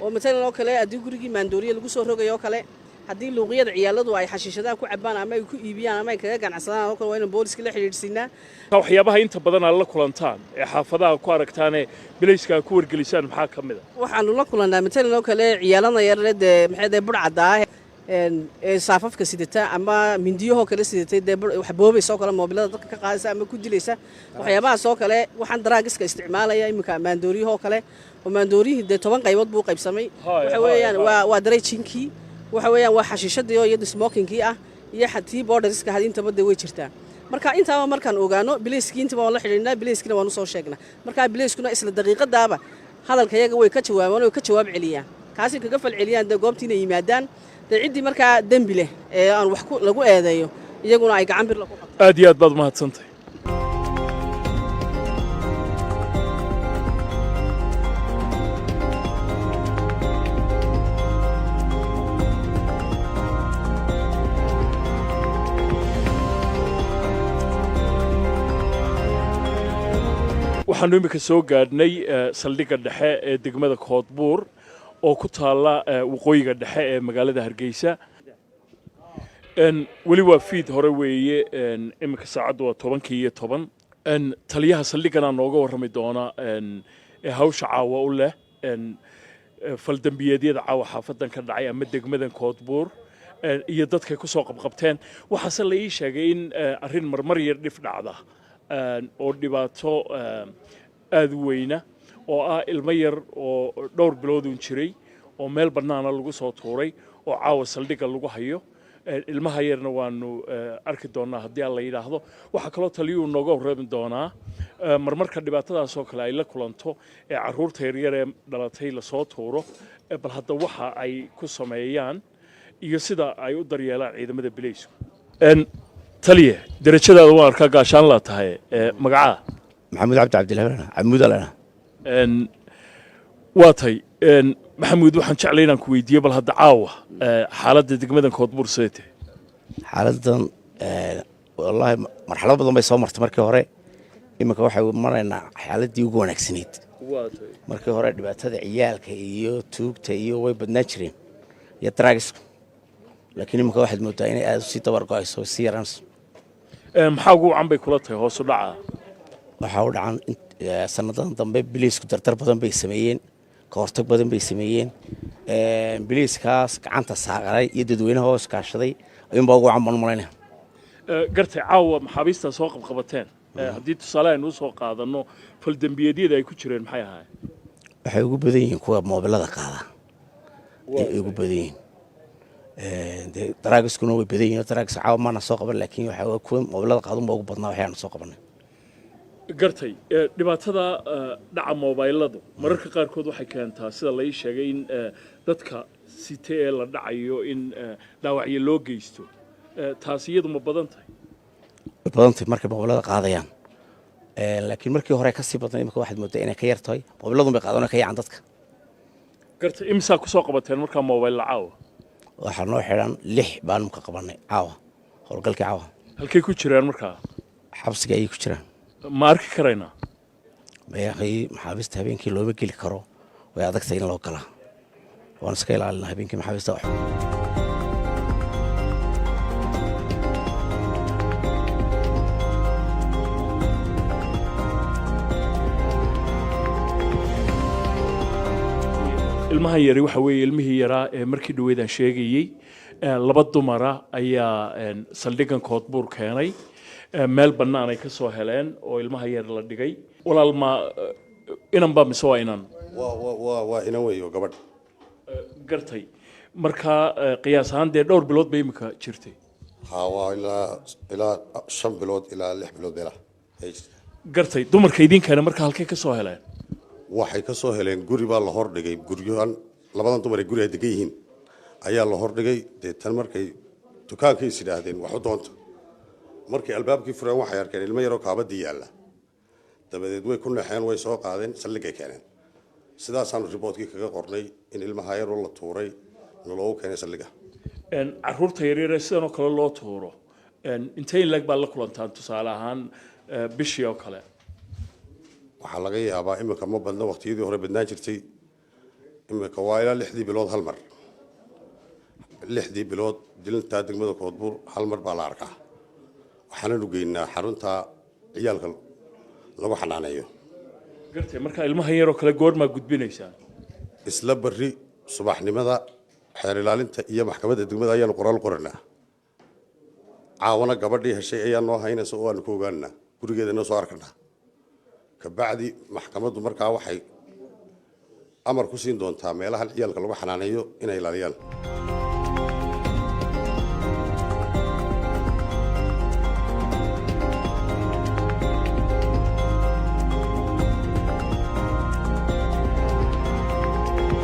Oo matalan oo kale, haddii gurigii maandooriye lagu soo rogayo oo kale, haddii luuqyada ciyaaladu ay xashiishadaha ku cabaan ama ay ku iibiyaan ama ay kaga ganacsadaan oo kale, waa inaan booliska la xidhiidhsinaa. Waxyaabaha inta badan aad la kulantaan ee xaafadaha ku aragtaanee bilayska aad ku wargelisaan maxaa ka mid a? Waxaanu la kulannaa matalan oo kale ciyaalada yarle, dee maxay, dee budhcaddaa ee saafafka sidata ama mindiyahoo kale sidatay, dee wax boobaysa oo kale, moobilada dadka ka qaadaysa ama ku dilaysa, waxyaabahaas oo kale. Waxaan daraagiska isticmaalaya iminka, maandooriyahoo kale, oo maandooriyihii dee 10 qaybood buu u qaybsamay. Waxa weeyaan waa dry ginkii, waxa weeyaan waa xashiishadii oo iyadu smokingkii ah, iyo tii powderska had, intaba dee way jirtaa. Marka intaaba markaan ogaano, bilayskii intaba waan la xidhiidhnaa, bilayskina waan usoo sheegnaa. Marka bilayskuna isla daqiiqadaaba hadalka iyaga way ka jawaabaan, way ka jawaab celiyaan, kaasay kaga fal celiyaan, dee goobtiina yimaadaan, dee ciddii markaa dembi leh ee aan wax lagu eedeeyo iyaguna ay gacan bir lagu qabto. Aad iyo aad baad umahadsantahay. Waxaanu iminka soo gaadhnay saldhigga dhexe ee degmada Koodbuur oo ku taalla waqooyiga dhexe ee magaalada Hargeysa. Weli waa fiid hore weeye, iminka saacaddu waa 10-kii iyo 10. Taliyaha saldhigganaa nooga warrami doona ee hawsha caawa u leh faldambiyeedyada caawa xaafadan ka dhacay ama degmadan Koodbuur iyo dadkay ku soo qabqabteen. Waxaase la ii sheegay in arrin marmar yar dhif dhacda oo dhibaato aad u weyna oo ah ilmo yar oo dhowr biloodun jiray oo meel bannaana lagu soo tuuray oo caawa saldhigga lagu hayo. Ilmaha yarna waanu arki doonaa haddii Alla yidhaahdo. Waxaa kaloo taliyuhu nooga warrami doonaa marmarka dhibaatadaas oo kale ay la kulanto ee carruurta yaryar ee dhalatay lasoo tuuro, bal hadda waxa ay ku sameeyaan iyo sida ay u daryeelaan ciidamada bilaysku. Taliye, derajadaada waan arkaa, gaashaan laa tahay. Magacaa? Maxamuud Cabdi Cabdillahi, Camuud alena. Waa tay, Maxamuud, waxaan jeclay inaan ku weydiiyo bal hadda caawa xaaladda degmadan Koodbuur sidee tahay? Xaaladdan wallaahi marxalado badan bay soo martay markii hore. Iminka waxay maraynaa xaaladdii ugu wanaagsanayd. Markii hore dhibaatada ciyaalka iyo tuugta iyo way badnaan jireen iyo daraagisku, laakiin iminka waxaad moodaa inay aada usii dabar go-ayso, sii yaraanayso. Maxaa ugu wacan bay kula tahay hoos u dhaca? Waxaa u dhacan sanadadan dambe biliisku dardar badan bay sameeyeen, ka hortag badan bay sameeyeen. Biliiskaas gacanta saaqaray iyo dadweynaha hoos kaashaday ayuunbaa ugu wacan baan u malaynaya. Gartay. Caawa maxaabiistaa soo qabqabateen, haddii tusaale aynu usoo qaadanno, faldembiyeedyada ay ku jireen maxay ahaayeen? Waxay ugu badan yihiin kuwa moobilada qaada ay ugu badan yihiin. Dee daraagiskuna way badan yihiin. Daraagis caawa maana soo qaban, laakiin waxa kuwa moobilada qaadun baa ugu badnaa waxyaanu soo qabanay. Gartay. Dhibaatada dhaca moobayladu mararka qaarkood waxay keentaa, sida la ii sheegay, in dadka site ee la dhacayo in dhaawacyo loo geysto. Taasi iyadu ma badan tahay? Way badan tahay markay moobilada qaadayaan, laakiin markii hore ka sii badnay. Imika waxaad moodaa inay ka yar tahay. Moobiladun bay qaadan oo ka yacan dadka. Gartay. Imisaa kusoo qabateen markaa moobayl caawa? Waxaa noo xidhan lix baanu ka qabanay caawa, howlgalkii caawa. Halkay ku jiraan markaa? Xabsiga ayay ku jiraan. Ma arki karaynaa? Mayaqii, maxaabiista habeenkii looma geli karo, way adagtahay in loo galaa. Waan iska ilaalinaa habeenkii maxaabiista wax. Ilmahan yari waxa weeye ilmihii yaraa ee markii dhaweydaan sheegayey. Laba dumara ayaa saldhiggan Koodbuur keenay. Meel bannaan ay ka soo heleen oo ilmaha yar la dhigay. Walaal, ma Inan baa mise waa inan? Waa inan weeyo, gabadh. Gartay. Marka qiyaas ahaan dee dhowr bilood bay imika jirtay? Ha, waa ilaa 5 bilood ilaa 6 bilood meelaha ayay jirtaa. Gartay. Dumarka idiin keena marka halkay ka soo heleen? Waxay ka soo heleen guri baa la hordhigay. Guryahan labadan dumar ee guriga degan yihiin ayaa la hordhigay. Deetan markay dukaankay is yidhaahdeen wax u doonta, markay albaabkii fureen waxay arkeen ilmo yaroo kaabadii yaalla. Dabadeed way ku naxeen, way soo qaadeen, saldhigay keeneen. Sidaasaanu riboodkii kaga qornay in ilmaha yaroo la tuuray naloogu keenay saldhiga. Caruurta yaryar ee sidan oo kale loo tuuro, intee in leeg baad la kulantaan tusaale ahaan bishii oo kale? Waxaa laga yaabaa iminka ma badna, waqtiyadii hore badnaan jirtay. Iminka waa ilaa 6dii bilood hal mar. 6dii bilood dilintaa degmada Koodbuur hal mar baa la arkaa. Waxaananu geynaa xarunta ciyaalka lagu xanaaneeyo. Gartay. Marka ilmahan yaroo kale goormaa gudbinaysaan? Isla berri subaxnimada xeer ilaalinta iyo maxkamadda degmada ayaanu qoraal qoranaa. Caawana gabadhii heshay ayaa noo haynaysa oo aanu ku ogaanaa gurigeeda, noo soo arkanaa. Kabacdi maxkamaddu markaa waxay amar ku siin doontaa meelahan ciyaalka lagu xanaaneeyo inay ilaaliyaan.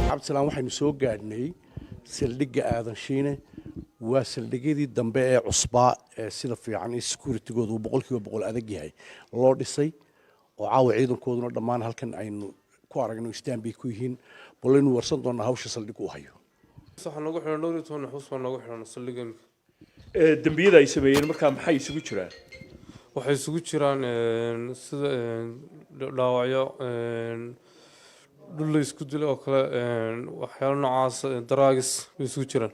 Cabdisalaan, waxaynu soo gaadhnay saldhigga Aadan Shiine. Waa saldhigyadii dambe ee cusbaa ee sida fiican ee securitygoodu uu 100% adag yahay loo dhisay, oo caawa ciidankooduna dhammaan halkan aynu ku aragno istaan bay ku yihiin. Balaynu warsan doonaa hawsha saldhig u hayo. Waxaa noogu xiran 14 xuus baa noogu xiran saldhigga imika. Dembiyada ay sameeyeen markaa maxay isugu jiraan? Waxay isugu jiraan sida dhaawacyo, dhul la isku dilay oo kale, waxyaalo noocaas, drugs bay isugu jiraan.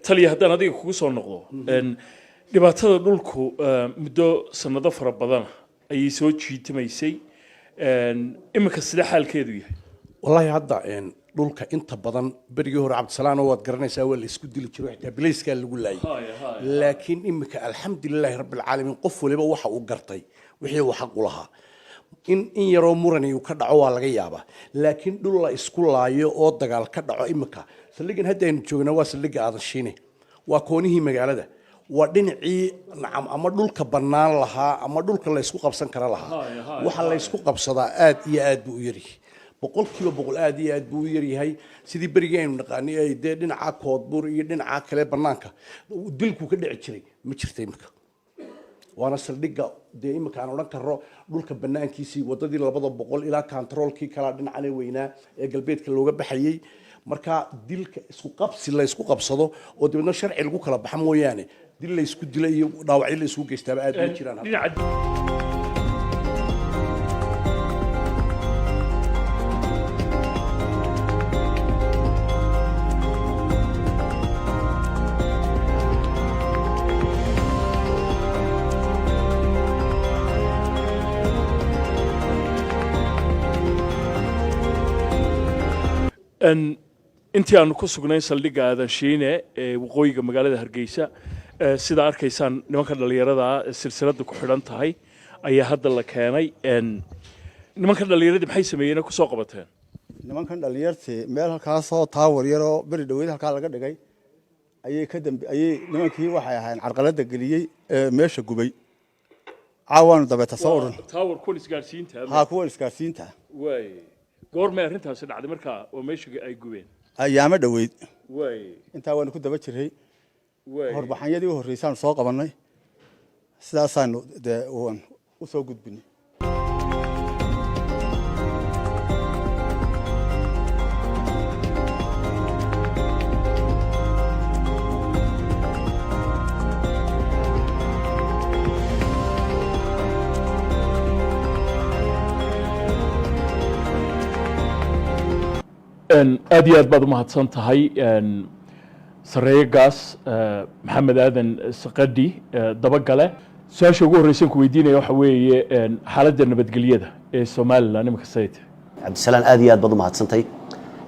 Taliya, haddaan adiga kugu soo noqdo, dhibaatada dhulku muddo sanado fara badana ayay soo jiitamaysay. Iminka sidee xaalkeedu yahay? Wallaahi hadda dhulka inta badan berigii hore, Cabdisalaan, oo waad garanaysaa, waa la isku dili jiray, xitaa bilayskaa lagu laayay. Laakiin iminka alxamdulilaahi rabbilcaalamiin, qof waliba waxa uu gartay wixii uu xaq u lahaa. In yaroo murani uu ka dhaco waa laga yaabaa, laakiin dhul la isku laayo oo dagaal ka dhaco iminka, saldhiggan hadda aynu joognaa waa saldhigga Aadan Shiine, waa koonihii magaalada, waa dhinacii nacam ama dhulka bannaan lahaa ama dhulka la isku qabsan kara lahaa. Waxa la isku qabsadaa aad iyo aad buu u yaryahay, 100% aad iyo aad buu u yaryahay. Sidii berigii aynu naqaanay ay dee dhinaca Koodbuur iyo dhinaca kale bannaanka dilku ka dhici jiray ma jirta iminka. Waana saldhigga dee iminka aan odhan karro dhulka bannaankiisii, waddadii 200 ilaa kantaroolkii kalaa dhinacane weynaa ee galbeedka looga baxayey. Marka dilka isku qabsi la isku qabsado oo dabeedna sharci lagu kala baxa mooyaane, dil la isku dila iyo dhaawacyo la isku geystaaba aad ma jiraan hadda. Intii aanu ku sugnayn saldhigga Aadan Shiine ee waqooyiga magaalada Hargeysa, sida arkaysaan nimanka dhallinyarada ah ee silsiladda ku xidhan tahay ayaa hadda la keenay. Nimanka dhallinyaradii maxay sameeyeen ee kusoo qabateen? Nimankan dhalinyartii meel halkaasoo tower yaroo beri dhaweyd halkaa laga dhigay ayay ka dambe ayay nimankii waxay ahaayeen carqaladda geliyey ee meesha gubay. Caawaanu dabeeta soo uran. Tower kuwan isgaarsiinta? Haa, kuwan isgaarsiinta. Waay, goormay arrintaasi dhacday markaa oo meesha ay gubeen? Ayaamo dhoweyd. Intaa waanu ku daba jiray. Horbaxanyadii u horreysaanu soo qabannay, sidaasaanu dee waan u soo gudbinay. Aad iyo aad baad umahadsan tahay, sareeye gaas Maxamed Aadan Saqadhi Dabagale. Su-aasha ugu horreysan ku weydiinaya waxa weeye xaaladda nabadgelyada ee Somaliland iminka sayte? Cabdisalaan, aad iyo aad baad u mahadsantay.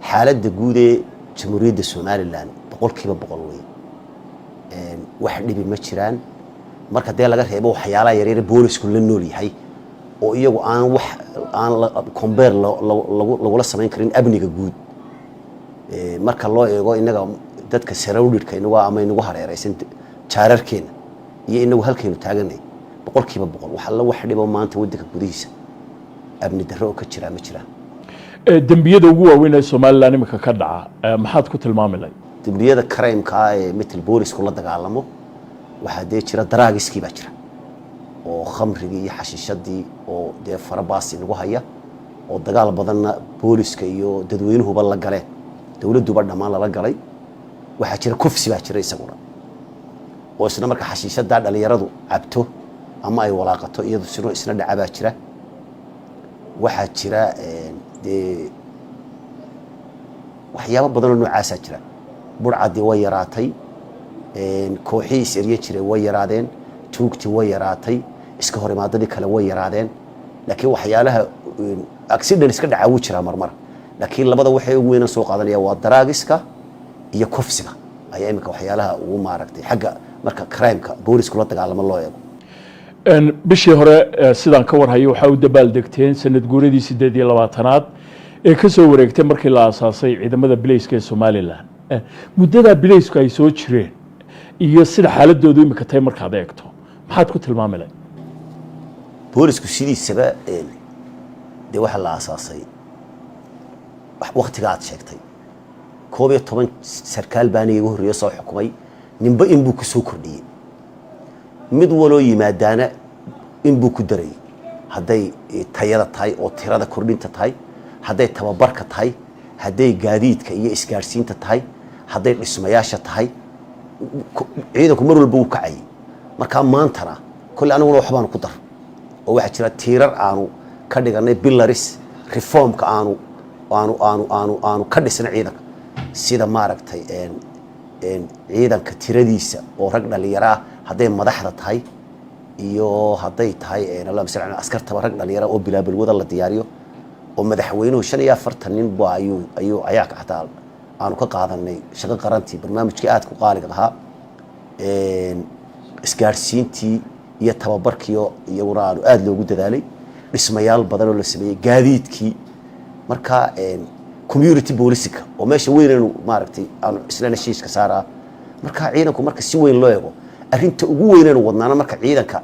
Xaaladda guud ee Jamhuuriyadda Somaliland 100% wey. Wax dhibi ma jiraan marka dee laga reebo waxyaalaha yaryar ee boolisku la nool yahay. Oo iyagu aan wax aan compare lagula samayn karin amniga guud. Marka loo eego innaga dadka surroundedka inagu ama inagu hareeraysan, jaararkeena iyo inagu halkaynu taaganay, 100% wax alla wax dhibo maanta waddanka gudihiisa amni darro oo ka jiraa ma jiraan. Dembiyada ugu waaweyn ee Somaliland imika ka dhaca maxaad ku tilmaami lahayd? Dembiyada crimeka ah ee metel boolisku la dagaalamo, waxaa dee jira drugskii baa jira, oo khamrigii iyo xashiishadii oo dee farabaas inagu haya, oo dagaal badanna booliska iyo dadweynuhuba la galeen, dowladduba dhammaan lala galay. Waxaa jira kufsi baa jira isaguna, oo isna marka xashiishadaa dhalinyaradu cabto ama ay walaaqato iyadu sino isna dhaca baa jira. Waxaa jira dee waxyaabo badanoo noocaasaa jira. Burcadii way yaraatay, kooxihii is eryan jiray way yaraadeen, tuugtii way yaraatay, iska horimaadadii kale way yaraadeen, laakiin waxyaalaha accident iska dhacaa wuu jiraa marmar. Laakiin labada waxay ugu weynaan soo qaadanaya waa drugska iyo kufsiga ayaa iminka waxyaalaha ugu maaragtay xagga marka crimeka boolisku la dagaalamo loo eego. Bishii hore, sidaan ka warhayo, waxaa u dabaaldegteen sanad guuradii 28aad ee ka soo wareegtay markii la aasaasay ciidamada bilayska ee Somaliland. Muddadaa bilaysku ay soo jireen iyo sida xaaladoodu imika tahay markaad eegto, maxaad ku tilmaami lahayd? Boolisku sidiisaba dee waxaa la aasaasay waktiga aad sheegtay. 11 sarkaal baana iga horreeyo soo xukumay. Ninba inbuu ku soo kordhiyey, mid waloo yimaadaana inbuu ku darayay, hadday tayada tahay oo tirada kordhinta tahay, hadday tababarka tahay, hadday gaadiidka iyo isgaadhsiinta tahay, hadday dhismayaasha tahay. Ciidanku mar walba wuu kacayay. Markaa maantana kolley aniguna waxbaanu ku dar, oo waxaa jira tiirar aanu ka dhiganay, pillars reformka aanu ka dhisnay ciidanka, sida maaragtay ciidanka tiradiisa oo rag dhalinyaro ah, hadday madaxda tahay iyo hadday tahay allahuma salli ala askartaba, rag dhalinyaro oo bilaabalwada la diyaariyo, oo madaxweynuhu 45 nin ba ayuu ayaa xataa aanu ka qaadanay shaqo qarantii, barnaamijkii aadka u qaaliga ahaa. Isgaadhsiintii iyo tababarkiio iyaguna aanu aada loogu dadaalay, dhismayaal badan oo la sameeyey, gaadiidkii, marka community policingka oo meesha weynaynu maaragtay aanu isla heshiiska saaraa. Marka ciidanku marka si weyn loo eego, arrinta ugu weynaynu wadnaana marka ciidanka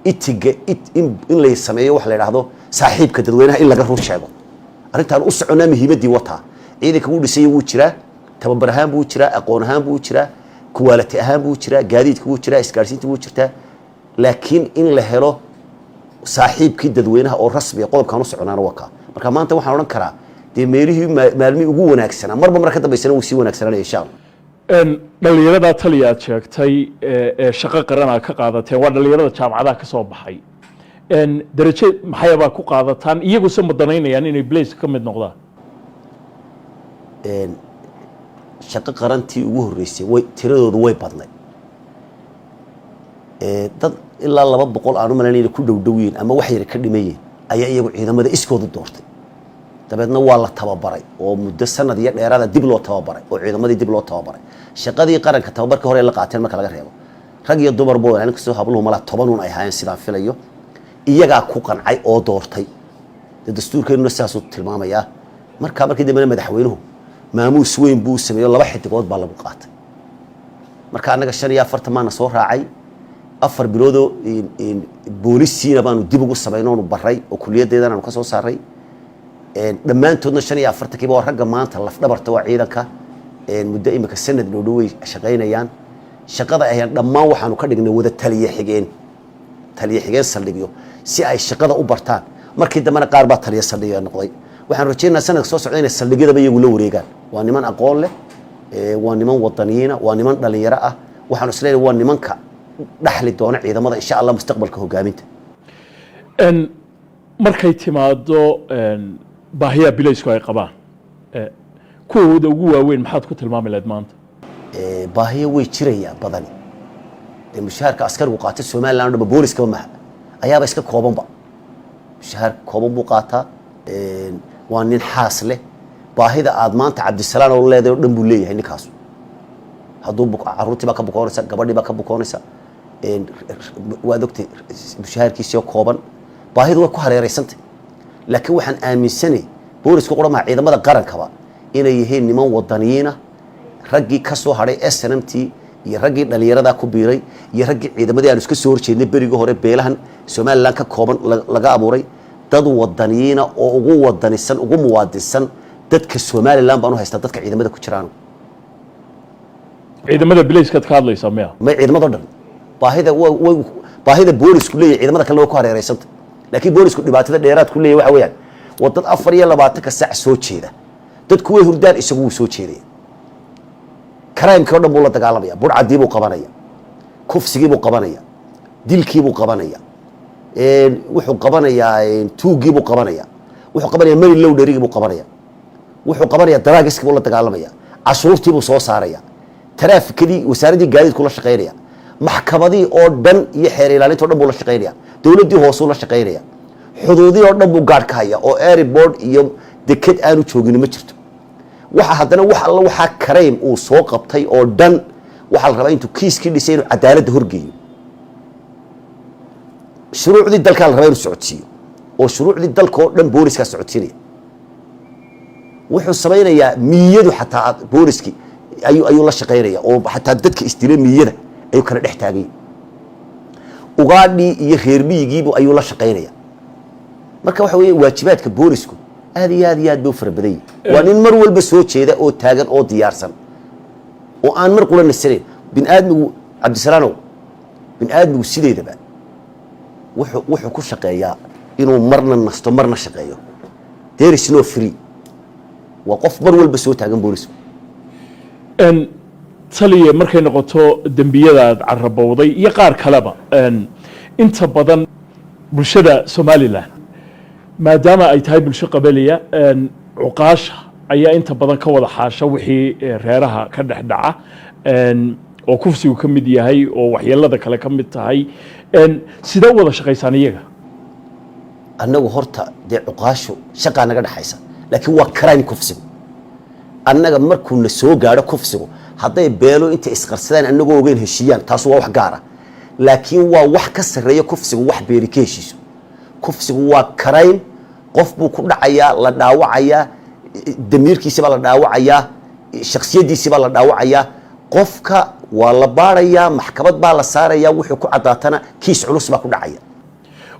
itiga in la sameeyo waxa la yidhaahdo saaxiibka dadweynaha, in laga run sheego arrintaan u soconnaa muhiimaddii wataa. Ciidanka wuu dhisay, wuu jiraa, tababar ahaan buu jiraa, aqoon ahaan buu jiraa, quality ahaan buu jiraa, gaadiidka wuu jiraa, isgaadhsiinta wuu jirtaa, laakiin in la helo saaxiibkii dadweynaha oo rasmiya, qodobkaan u soconaana waa kaa. Marka maanta waxaan odhan karaa dee meelihii maalmihii ugu wanaagsanaa, marba mar ka dambaysana wuu sii wanaagsananaya, insha Allah. Dhalinyarada taliya aad sheegtay ee shaqo qaran aad ka qaadateen waa dhalinyarada jaamacadaha ka soo baxay. Darajo maxayabaa ku qaadataan? Iyaguse ma danaynayaan inay bilayska ka mid noqdaan? Shaqo qarantii ugu horreysay way tiradoodu way badnay. Dad ilaa 200 aan u malaynay inay ku dhow dhow yihiin ama wax yar ka dhimayeen ayaa iyagu ciidamada iskoodu doortay. Dabeedna waa la tababaray, oo muddo sanad iyo dheeraada dib loo tababaray, oo ciidamadii dib loo tababaray. Shaqadii qaranka tababarkii hore la qaateen marka laga reebo, rag iyo dumarba waa, inkastoo habluhu malaa 10 un ay ahaayeen sidaan filayo. Iyagaa ku qancay oo doortay. Dee dastuurkeennuna sidaasuu tilmaamayaa. Markaa markii dambena madaxweynuhu maamuus weyn buu sameeyo, laba xidigood baa lagu qaatay. Marka annaga 45 baana soo raacay. 4 biloodoo boolisiina baanu dib ugu samayn oonu baray, oo kuliyaddeedana aanu ka soo saaray. Dhammaantoodna 45-kiiba waa ragga maanta lafdhabarta waa ciidanka. Muddo imika sanad dhow way shaqaynayaan. Shaqada ayaan dhammaan waxaanu ka dhignay wada taliye xigeen, taliye xigeen saldhigyo, si ay shaqada u bartaan. Markii dambena qaar baa taliye saldhigya noqday. Waxaan rajaynayaa sanadka soo socda inay saldhigyadaba iyagu la wareegaan. Waa niman aqoon leh, waa niman wadaniyiina, waa niman dhalinyaro ah. Waxaanu isleeyahay waa nimanka dhaxli doona ciidamada, insha Allah, mustaqbalka hogaaminta. Markay timaado baahiyaha bilaysku ay qabaan, kuwooda ugu waaweyn maxaad ku tilmaami lahayd maanta? Baahiyo way jirayaan badani. Dee mushaharka askarigu qaata Somaliland o dhanba, booliskaba maha, ayaaba iska koobanba. Mushahaar kooban buu qaataa. Waa nin xaas leh. Baahida aad maanta Cabdisalaan oo leedahay oo dhan buu leeyahay ninkaasu. Hadduu carruurtii baa ka bukoonaysa, gabadhii baa ka bukoonaysa, waad ogtay mushahaarkiisii oo kooban. Baahidu way ku hareereysantay, laakiin waxaan aaminsanay boolisku qura maha, ciidamada qarankaba inay yihiin niman wadaniyiina, raggii ka soo hadhay SNMT iyo raggii dhallinyaradaa ku biiray iyo raggii ciidamadii aanu iska soo horjeednay berigii hore, beelahan Somaliland ka kooban laga abuuray, dad wadaniyiina oo ugu wadanisan, ugu muwaadinsan dadka Somaliland baan u haystaa dadka ciidamada ku jiraan. Ciidamada bilayskaad ka hadlaysaa miya? May, ciidamado dhan. Baahida way baahida boolisku leeyahay ciidamada kalena way ku hareereysanta, laakiin boolisku dhibaatada dheeraad ku leeyahay waxa weeyaan waa dad 24-ka saac soo jeeda. Dadku way hurdaan, isagu wuu soo jeedaya. Crimekii o dhan buu la dagaalamaya, budhcadii buu qabanaya, kufsigii buu qabanaya, dilkii buu qabanaya, wuxuu qabanayaa tuuggii buu qabanaya, wuxuu qabanaya money launderingii buu qabanaya, wuxuu qabanaya drugskii buu la dagaalamaya, cashuurtii buu soo saaraya, taraafikadii, wasaaraddii gaadiidku la shaqaynaya, maxkamadii oo dhan iyo xeer ilaalinta o dhan buu la shaqaynaya, dowladdii hoosuu la shaqaynaya, xuduudii oo dhan buu gaadh ka haya, oo airport iyo deked aanu joogin ma jirto. Waxa haddana wax alla waxaa crime uu soo qabtay oo dhan waxaa la rabaa intuu kiiskii dhisay inuu cadaaladda horgeeyo. Shuruucdii dalkaa la rabaa inuu socodsiiyo, oo shuruucdii dalka oo dhan booliskaa socodsiinaya. Wuxuu samaynayaa miyadu xataa booliskii ayuu la shaqaynaya, oo xataa dadka isdila miyada ayuu kala dhex taagay, ugaadhii iyo reer miyigiibu ayuu la shaqaynaya. Marka waxa weeye waajibaadka boolisku aad iyo aad iyo aad bay u fara badan yihin. Waa nin mar walba soo jeeda oo taagan oo diyaarsan oo aan mar qura nasanayn. Bin aadmigu, Cabdisalaanow, bin aadmigu sideedaba wuxuu ku shaqeeyaa inuu marna nasto, marna shaqeeyo. There is no free. Waa qof mar walba soo taagan boolisku. Taliye, markay noqoto dembiyada aad carabowday iyo qaar kaleba, inta badan bulshada Somaliland, maadaama ay tahay bulsho qabaliya, cuqaasha ayaa inta badan ka wada xaasha wixii reeraha ka dhex dhaca, oo kufsigu ka mid yahay oo waxyeelada kale ka mid tahay. Sidee u wada shaqaysaan iyaga? Annagu horta dee cuqaashu shaqaa naga dhexaysa, laakiin waa crime kufsigu. Annaga markuu na soo gaadho kufsigu, hadday beelo intay isqarsadaan annagoo ogeyn heshiiyaan, taas waa wax gaara, laakiin waa wax ka sarreeya kufsigu wax beeri ka heshiiso. Kufsigu waa crime. Qof buu ku dhacayaa, la dhaawacayaa, damiirkiisi baa la dhaawacayaa, shaksiyaddiisi baa la dhaawacayaa. Qofka waa la baarayaa, maxkamad baa la saarayaa, wuxuu ku caddaatana kiis culus baa ku dhacaya.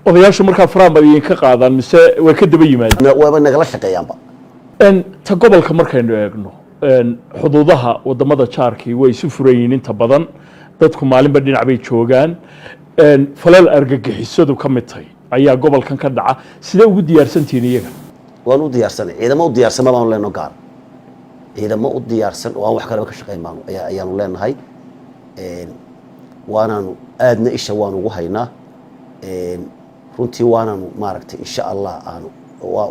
Odayaashu markaa faraan baad idinka qaadaan mise way ka daba yimaadeen? Waaba nagala shaqeeyaanba. Ta gobolka markaynu eegno, xuduudaha wadamada jaarkii way isu furan yihiin, inta badan dadku maalinba dhinac bay joogaan. Falal argagixisadu ka mid tahay ayaa gobolkan ka dhaca. Sidee ugu diyaarsantihiin iyaga? Waan u diyaarsanay. Ciidamo u diyaarsan ma baanu leenoo gaar, ciidamo u diyaarsan oo aan wax kaleba ka shaqayn baanu ayaanu leenahay. Waanaanu aadna isha waanu ugu haynaa runtii, waanaanu maaragtay, insha Allah aanu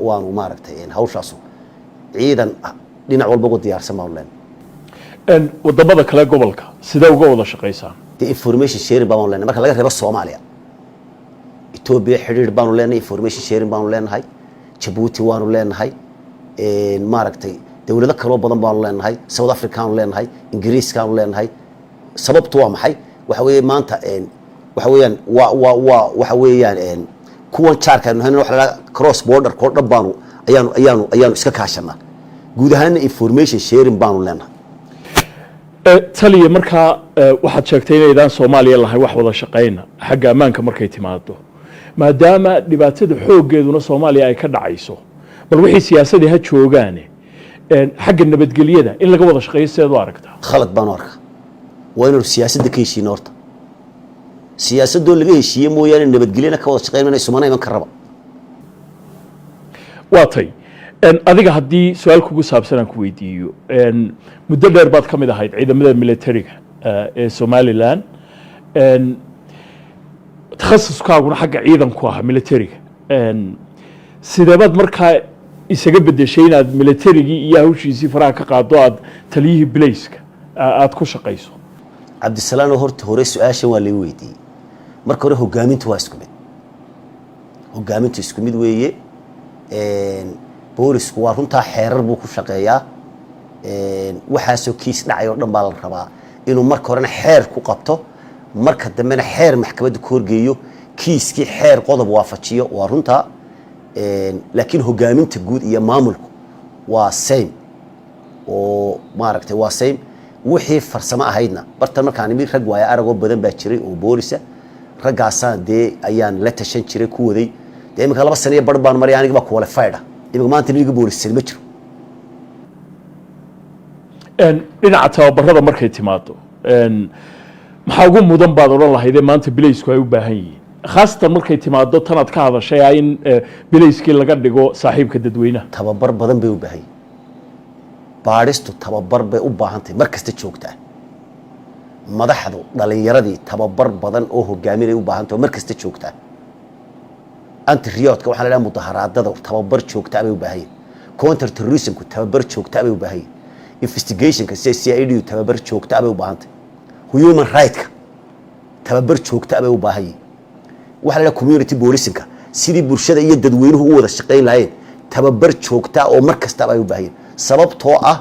waanu maaragtay hawshaasu ciidan dhinac walba uga diyaarsan baanu leenahay. Wadamada kale gobolka sidee uga wada shaqaysaan? Dee information sharing baanu leenahay. Marka laga reebo Soomaaliya, Ethiopia xidhiir baanu leenahay, information sharing baanu leenahay. Jabuuti waanu leenahay, maaragtay, dowlado kaloo badan baanu leenahay, South Africaanu leenahay, Ingiriiskaanu leenahay. Sababtu waa maxay? Waxa weeye maanta waxa weeyaan waa waxa weeyaan kuwan jaarka aynu hayno, waxa la dhaha cross border koo dhan baanu ayaanu iska kaashanaa. Guud ahaanna information sharing baanu leenahay. Taliya, markaa waxaad sheegtay inaydaan Soomaaliya lahayn wax wada shaqayna xagga ammaanka markay timaado, maadaama dhibaatada xooggeeduna Soomaaliya ay ka dhacayso. Bal wixii siyaasadii ha joogaane, xagga nabadgelyada in laga wada shaqeeyo sideed u aragtaa? Khalad baanu arkaa. Waa inaynu siyaasadda ka heshiino horta. Siyaasadoo laga heshiiye mooyaane nabadgelyana ka wada shaqeyn mayna, isumana iman karaba. Waa tay. Adiga haddii su-aal kugu saabsan aan ku weydiiyo, muddo dheer baad ka mid ahayd ciidamada militariga ee Somaliland, takhasuskaaguna xagga ciidanku ahaa militariga. Sideebaad markaa isaga bedeshay inaad militarigii iyo hawshiisii faraha ka qaado, aad taliyihii bilayska aad ku shaqayso? Cabdisalaano, horta hore su-aashan waa laga weydiiyey. Marka hore hogaamintu waa isku mid, hogaamintu isku mid weeye. Boolisku waa runtaa xeerar buu ku shaqeeyaa. Waxaasoo kiis dhacay oo dhan baa la rabaa inuu marka horena xeer ku qabto, marka dambena xeer maxkamadda ku horgeeyo. Kiiskii xeer qodob waafajiyo waa runtaa, laakiin hogaaminta guud iyo maamulku waa same oo maaragtay waa same. Wixii farsamo ahaydna bartan markaan imid rag waaya aragoo badan baa jiray oo boolisa. Raggaasaan dee ayaan la tashan jiray ku waday. Dee iminka 2 sano iyo bar baan maray, aniga baa qualified ah. Iminka maanta nin iga boolisan ma jiro. Dhinaca tababarada markay timaado, maxaa ugu mudan baad odhan lahaydee maanta bilaysku ay u baahan yihiin, khaasatan markay timaado tanaad ka hadashay ah in bilayskii laga dhigo saaxiibka dadweynaha? Tababar badan bay u baahan yihiin. Baadhistu tababar bay u baahan tahay mar kasta joogtaa. Madaxdu, dhalinyaradii, tababar badan oo hogaaminay u baahan tahay oo mar kasta joogtaa. Anti riot-ka, waxaa la dhaha mudaharaadada, tababar joogtaa bay u baahan yihin. Counter terrorism-ku tababar joogtaa bay u baahan yihin. Investigation-ka sida CID tababar joogtaa bay u baahan tahay. Human right-ka tababar joogtaa bay u baahan yihin. Waxaa la dhaha community policing-ka, sidii bulshada iyo dadweynuhu u wada shaqayn lahayn, tababar joogtaa oo mar kastaba ay u baahan yihin, sababtoo ah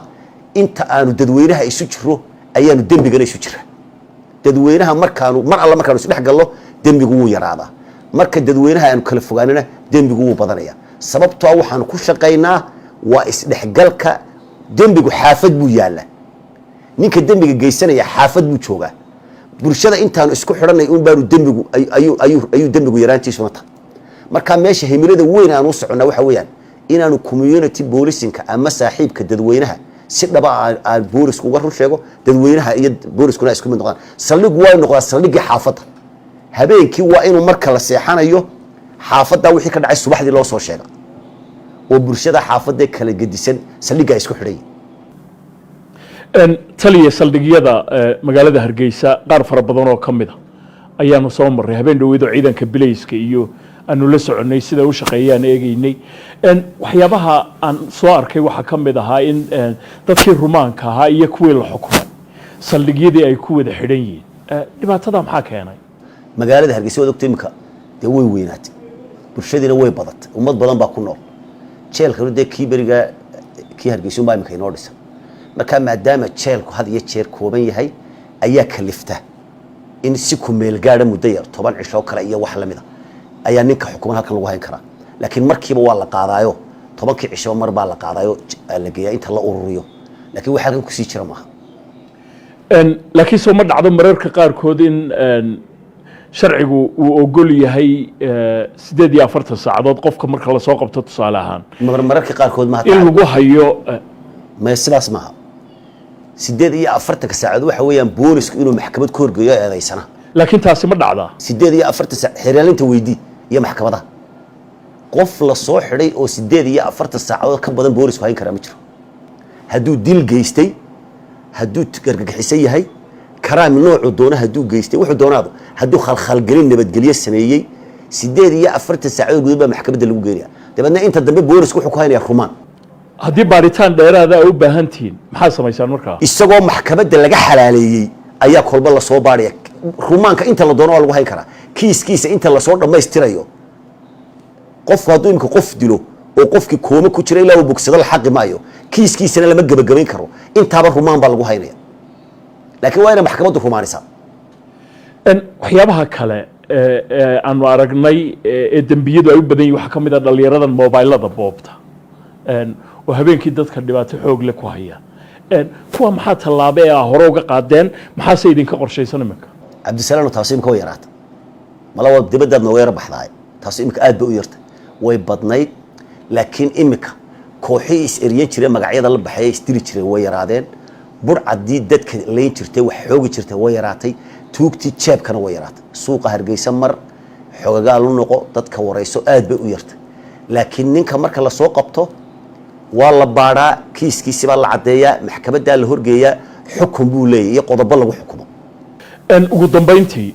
inta aanu dadweynaha isu jiro ayaanu dembigana isu jira. Dadweynaha markaanu mar alla markaanu isdhex gallo, dembigu wuu yaraadaa. Marka dadweynaha aanu kala fogaanana, dembigu wuu badanaya, sababtoo ah waxaanu ku shaqaynaa waa isdhexgalka. Dembigu xaafad buu yaallaa, ninka dembiga geysanaya xaafad buu joogaa. Bulshada intaanu isku xidhanay un baanu dembigu ayuu dembigu yaraantiisuna tahay. Marka meesha himilada weyn aan u soconnaa waxa weeyaan inaanu community policing-ka ama saaxiibka dadweynaha si dhaba aan boolisku uga run sheego, dadweynaha iyo booliskuna isku mid noqdaan. Saldhigu waa noqdaa saldhiggii xaafadda. Habeenkii waa inuu marka la seexanayo xaafadda wixii ka dhacay subaxdii loo soo sheega, oo bulshada xaafadda kala gedisan saldhigga ay isku xidhan yihin. Taliya, saldhigyada magaalada Hargeysa qaar fara badan oo ka mid a ayaanu soo marray habeen dhaweydoo ciidanka bilayska iyo aanu la soconnay sida u shaqeeyaan eegeynay. Waxyaabaha aan soo arkay waxaa ka mid ahaa in dadkii rumaanka ahaa iyo kuwii la xukumay saldhigyadii ay ku wada xidhan yihiin. Dhibaatada maxaa keenay? Magaalada Hargeysa waad ogta imika dee way weynaatay, bulshadiina way badatay, ummad badan baa ku nool. Jeelkanu dee kii berigaa kii Hargeysa unbaa imika inoo dhisan. Marka maadaama jeelku had iyo jeer kooban yahay ayaa kalifta in si ku meel gaadha muddo yar, 10 cishoo kale iyo wax lamida, ayaa ninka xukuman halkan lagu hayn karaa. Laakiin markiiba waa la qaadaayo, 10-kii cishoba mar baa la qaadaayo la geeyaa inta la ururiyo, laakiin wax halkan kusii jira maaha. Laakiin soo ma dhacdo mararka qaarkood in sharcigu uu ogol yahay 48 saacadood qofka marka lasoo qabto, tusaale ahaan? Mararka qaarkood maaha. In lagu hayo. Maya, sidaas maaha. 48-ka saacadood waxa weeyaan boolisku inuu maxkamad ku horgeeyo eedaysana. Laakiin taasi ma dhacdaa? 48 saac xeeraalinta weydii iyo maxkamadaha. Qof la soo xidhay oo 48 saacadood ka badan boolisku hayn karaa ma jiro. Hadduu dil geystay, hadduu gargagixisan yahay, karaam noocuu doono hadduu geystay, wuxuu doonaado, hadduu khalkhalgelin nabadgelyo sameeyey, 48 saacadood gudood baa maxkamadda lagu geenaya. Dabeedna inta dambe boolisku wuxuu ku haynaya rumaan. Haddii baaritaan dheeraada ay u baahan tihiin, maxaa samaysaan markaa? Isagoo maxkamadda laga xalaaleeyey ayaa kolba lasoo baadhaya. Rumaanka inta la doono waa lagu hayn karaa kiiskiisa inta lasoo dhammaystirayo. Qofku hadduu imika qof dilo oo qofkii kooma ku jira, ilaa uu bogsado la xaqi maayo, kiiskiisana lama gebagabayn karo. Intaaba rumaan baa lagu haynaya, laakiin waa inay maxkamaddu rumaanisaa. Waxyaabaha kale ee aanu aragnay ee dembiyadu ay u badan yihin waxaa ka mid ah dhalinyaradan moobaylada boobta oo habeenkii dadka dhibaato xoog leh ku haya. Kuwa maxaa tallaabo ee ah hore uga qaadeen, maxaase idinka qorshaysan iminka? Cabdisalaam, taasi imika way yaraata mala waa dibadaad nooga yara baxdaay. Taasi imika aad bay u yartay. Way badnayd, laakiin imika kooxihii is eryan jiray, magacyada la baxay, isdili jiray way yaraadeen. Burcaddii dadka layn jirtay, wax xoogi jirtay way yaraatay. Tuugtii jeebkana way yaraatay. Suuqa Hargeysa mar xogagaal u noqo, dadka warayso, aad bay u yartay. Laakiin ninka marka lasoo qabto waa la baadhaa, kiiskiisi baa la caddeeyaa, maxkamaddaa la horgeeyaa, xukun buu leeyahy iyo qodobo lagu xukumo. Ugu dambayntii,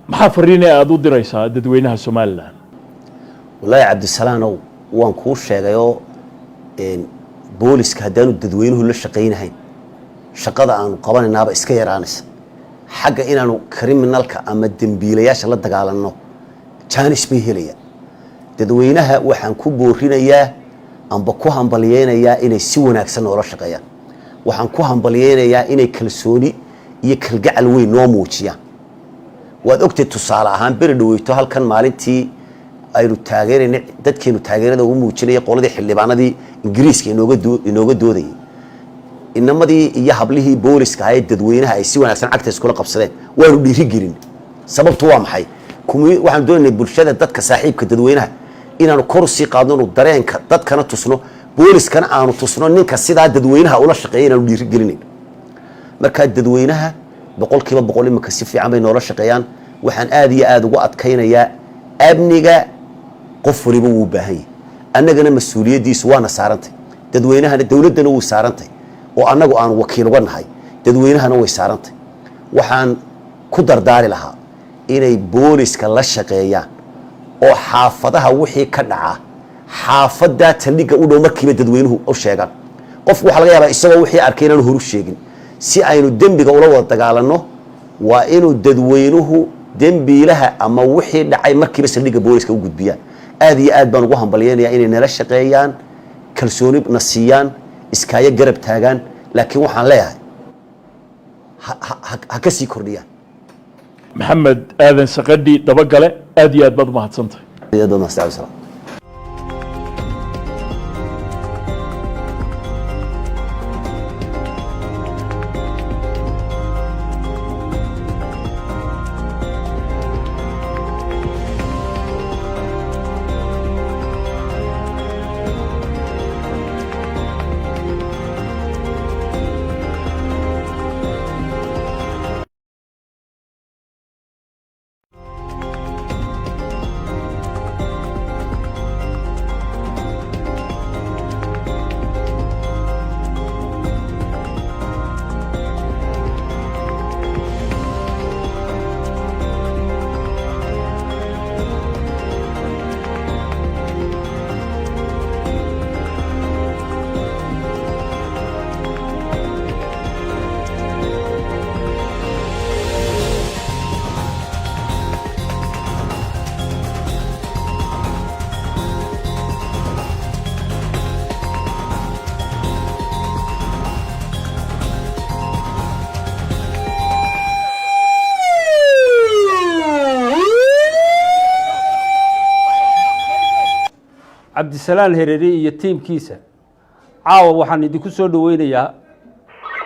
maxaa fariin ee aada u diraysaa dadweynaha Somaliland? Wallaahi Cabdisalaanow, waan kuu sheegayoo booliska haddaanu dadweynuhu la shaqaynahayn, shaqada aanu qabanaynaaba iska yaraanaysa. Xagga inaanu criminal-ka ama dembiilayaasha la dagaalanno jaanis bay helayaan. Dadweynaha waxaan ku boorinayaa amba ku hambalyeynayaa inay si wanaagsan noola shaqeeyaan. Waxaan ku hambalyeynayaa inay kalsooni iyo kalgacal weyn noo muujiyaan. Waad ogtay, tusaale ahaan, beri dhaweyto halkan maalintii aynu taageeraynay, dadkeenu taageerada ugu muujinaya qoladii xildhibaanadii Ingiriiska inooga doodayay, inamadii iyo hablihii booliska ahaa ee dadweynaha ay si wanaagsan cagta iskula qabsadeen, waanu dhiirigelin. Sababtu waa maxay? Waxaanu doonaynay bulshada, dadka saaxiibka dadweynaha, inaanu kor usii qaadno, inu dareenka dadkana tusno, booliskana aanu tusno ninka sidaa dadweynaha ula shaqeeya inaanu dhiirigelinayn. Markaa dadweynaha 100% iminka si fiican bay noola shaqeeyaan. Waxaan aad iyo aada ugu adkaynayaa amniga. Qof waliba wuu u baahan yahay, annagana mas-uuliyaddiisu waana saarantay, dadweynahana, dowladdana wuu saarantay oo annagu aan wakiil uga nahay, dadweynahana way saarantay. Waxaan ku dardaari lahaa inay booliska la shaqeeyaan oo xaafadaha wixii ka dhaca xaafaddaa saldhigga u dhow markiiba dadweynuhu u sheegaan. Qofku waxaa laga yaabaa isagoo wixii arkay inaanu horu sheegin. Si aynu dembiga ula wada dagaalanno, waa inuu dadweynuhu dembiilaha ama wixii dhacay markiiba saldhigga booliska u gudbiyaan. Aad iyo aad baan ugu hambalyeynayaa inay nala shaqeeyaan, kalsooni na siiyaan, iskaayo garab taagaan, laakiin waxaan leeyahay ha ka sii kordhiyaan. Maxamed Aadan Saqadhi Dabagale, aad iyo aad baad umahadsantahay. Aad baad mahadsan, Cabdisalaam. Cabdisalaan Hereri iyo tiimkiisa, caawa waxaan idinku soo dhoweynayaa,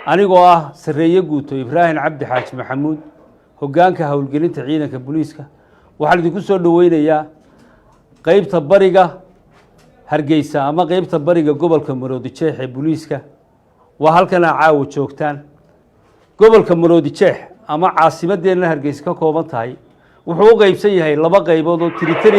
anigoo ah sarreeye guuto Ibraahim Cabdi Xaaji Maxamuud, hoggaanka howlgelinta ciidanka booliiska, waxaan idinku soo dhoweynayaa qeybta bariga Hargeysa ama qeybta bariga gobolka Maroodi Jeex ee booliiska. Waa halkanaa caawa joogtaan. Gobolka Maroodi Jeex ama caasimadeenna Hargeysa ka kooban tahay wuxuu u qeybsan yahay laba qaybood oo territory.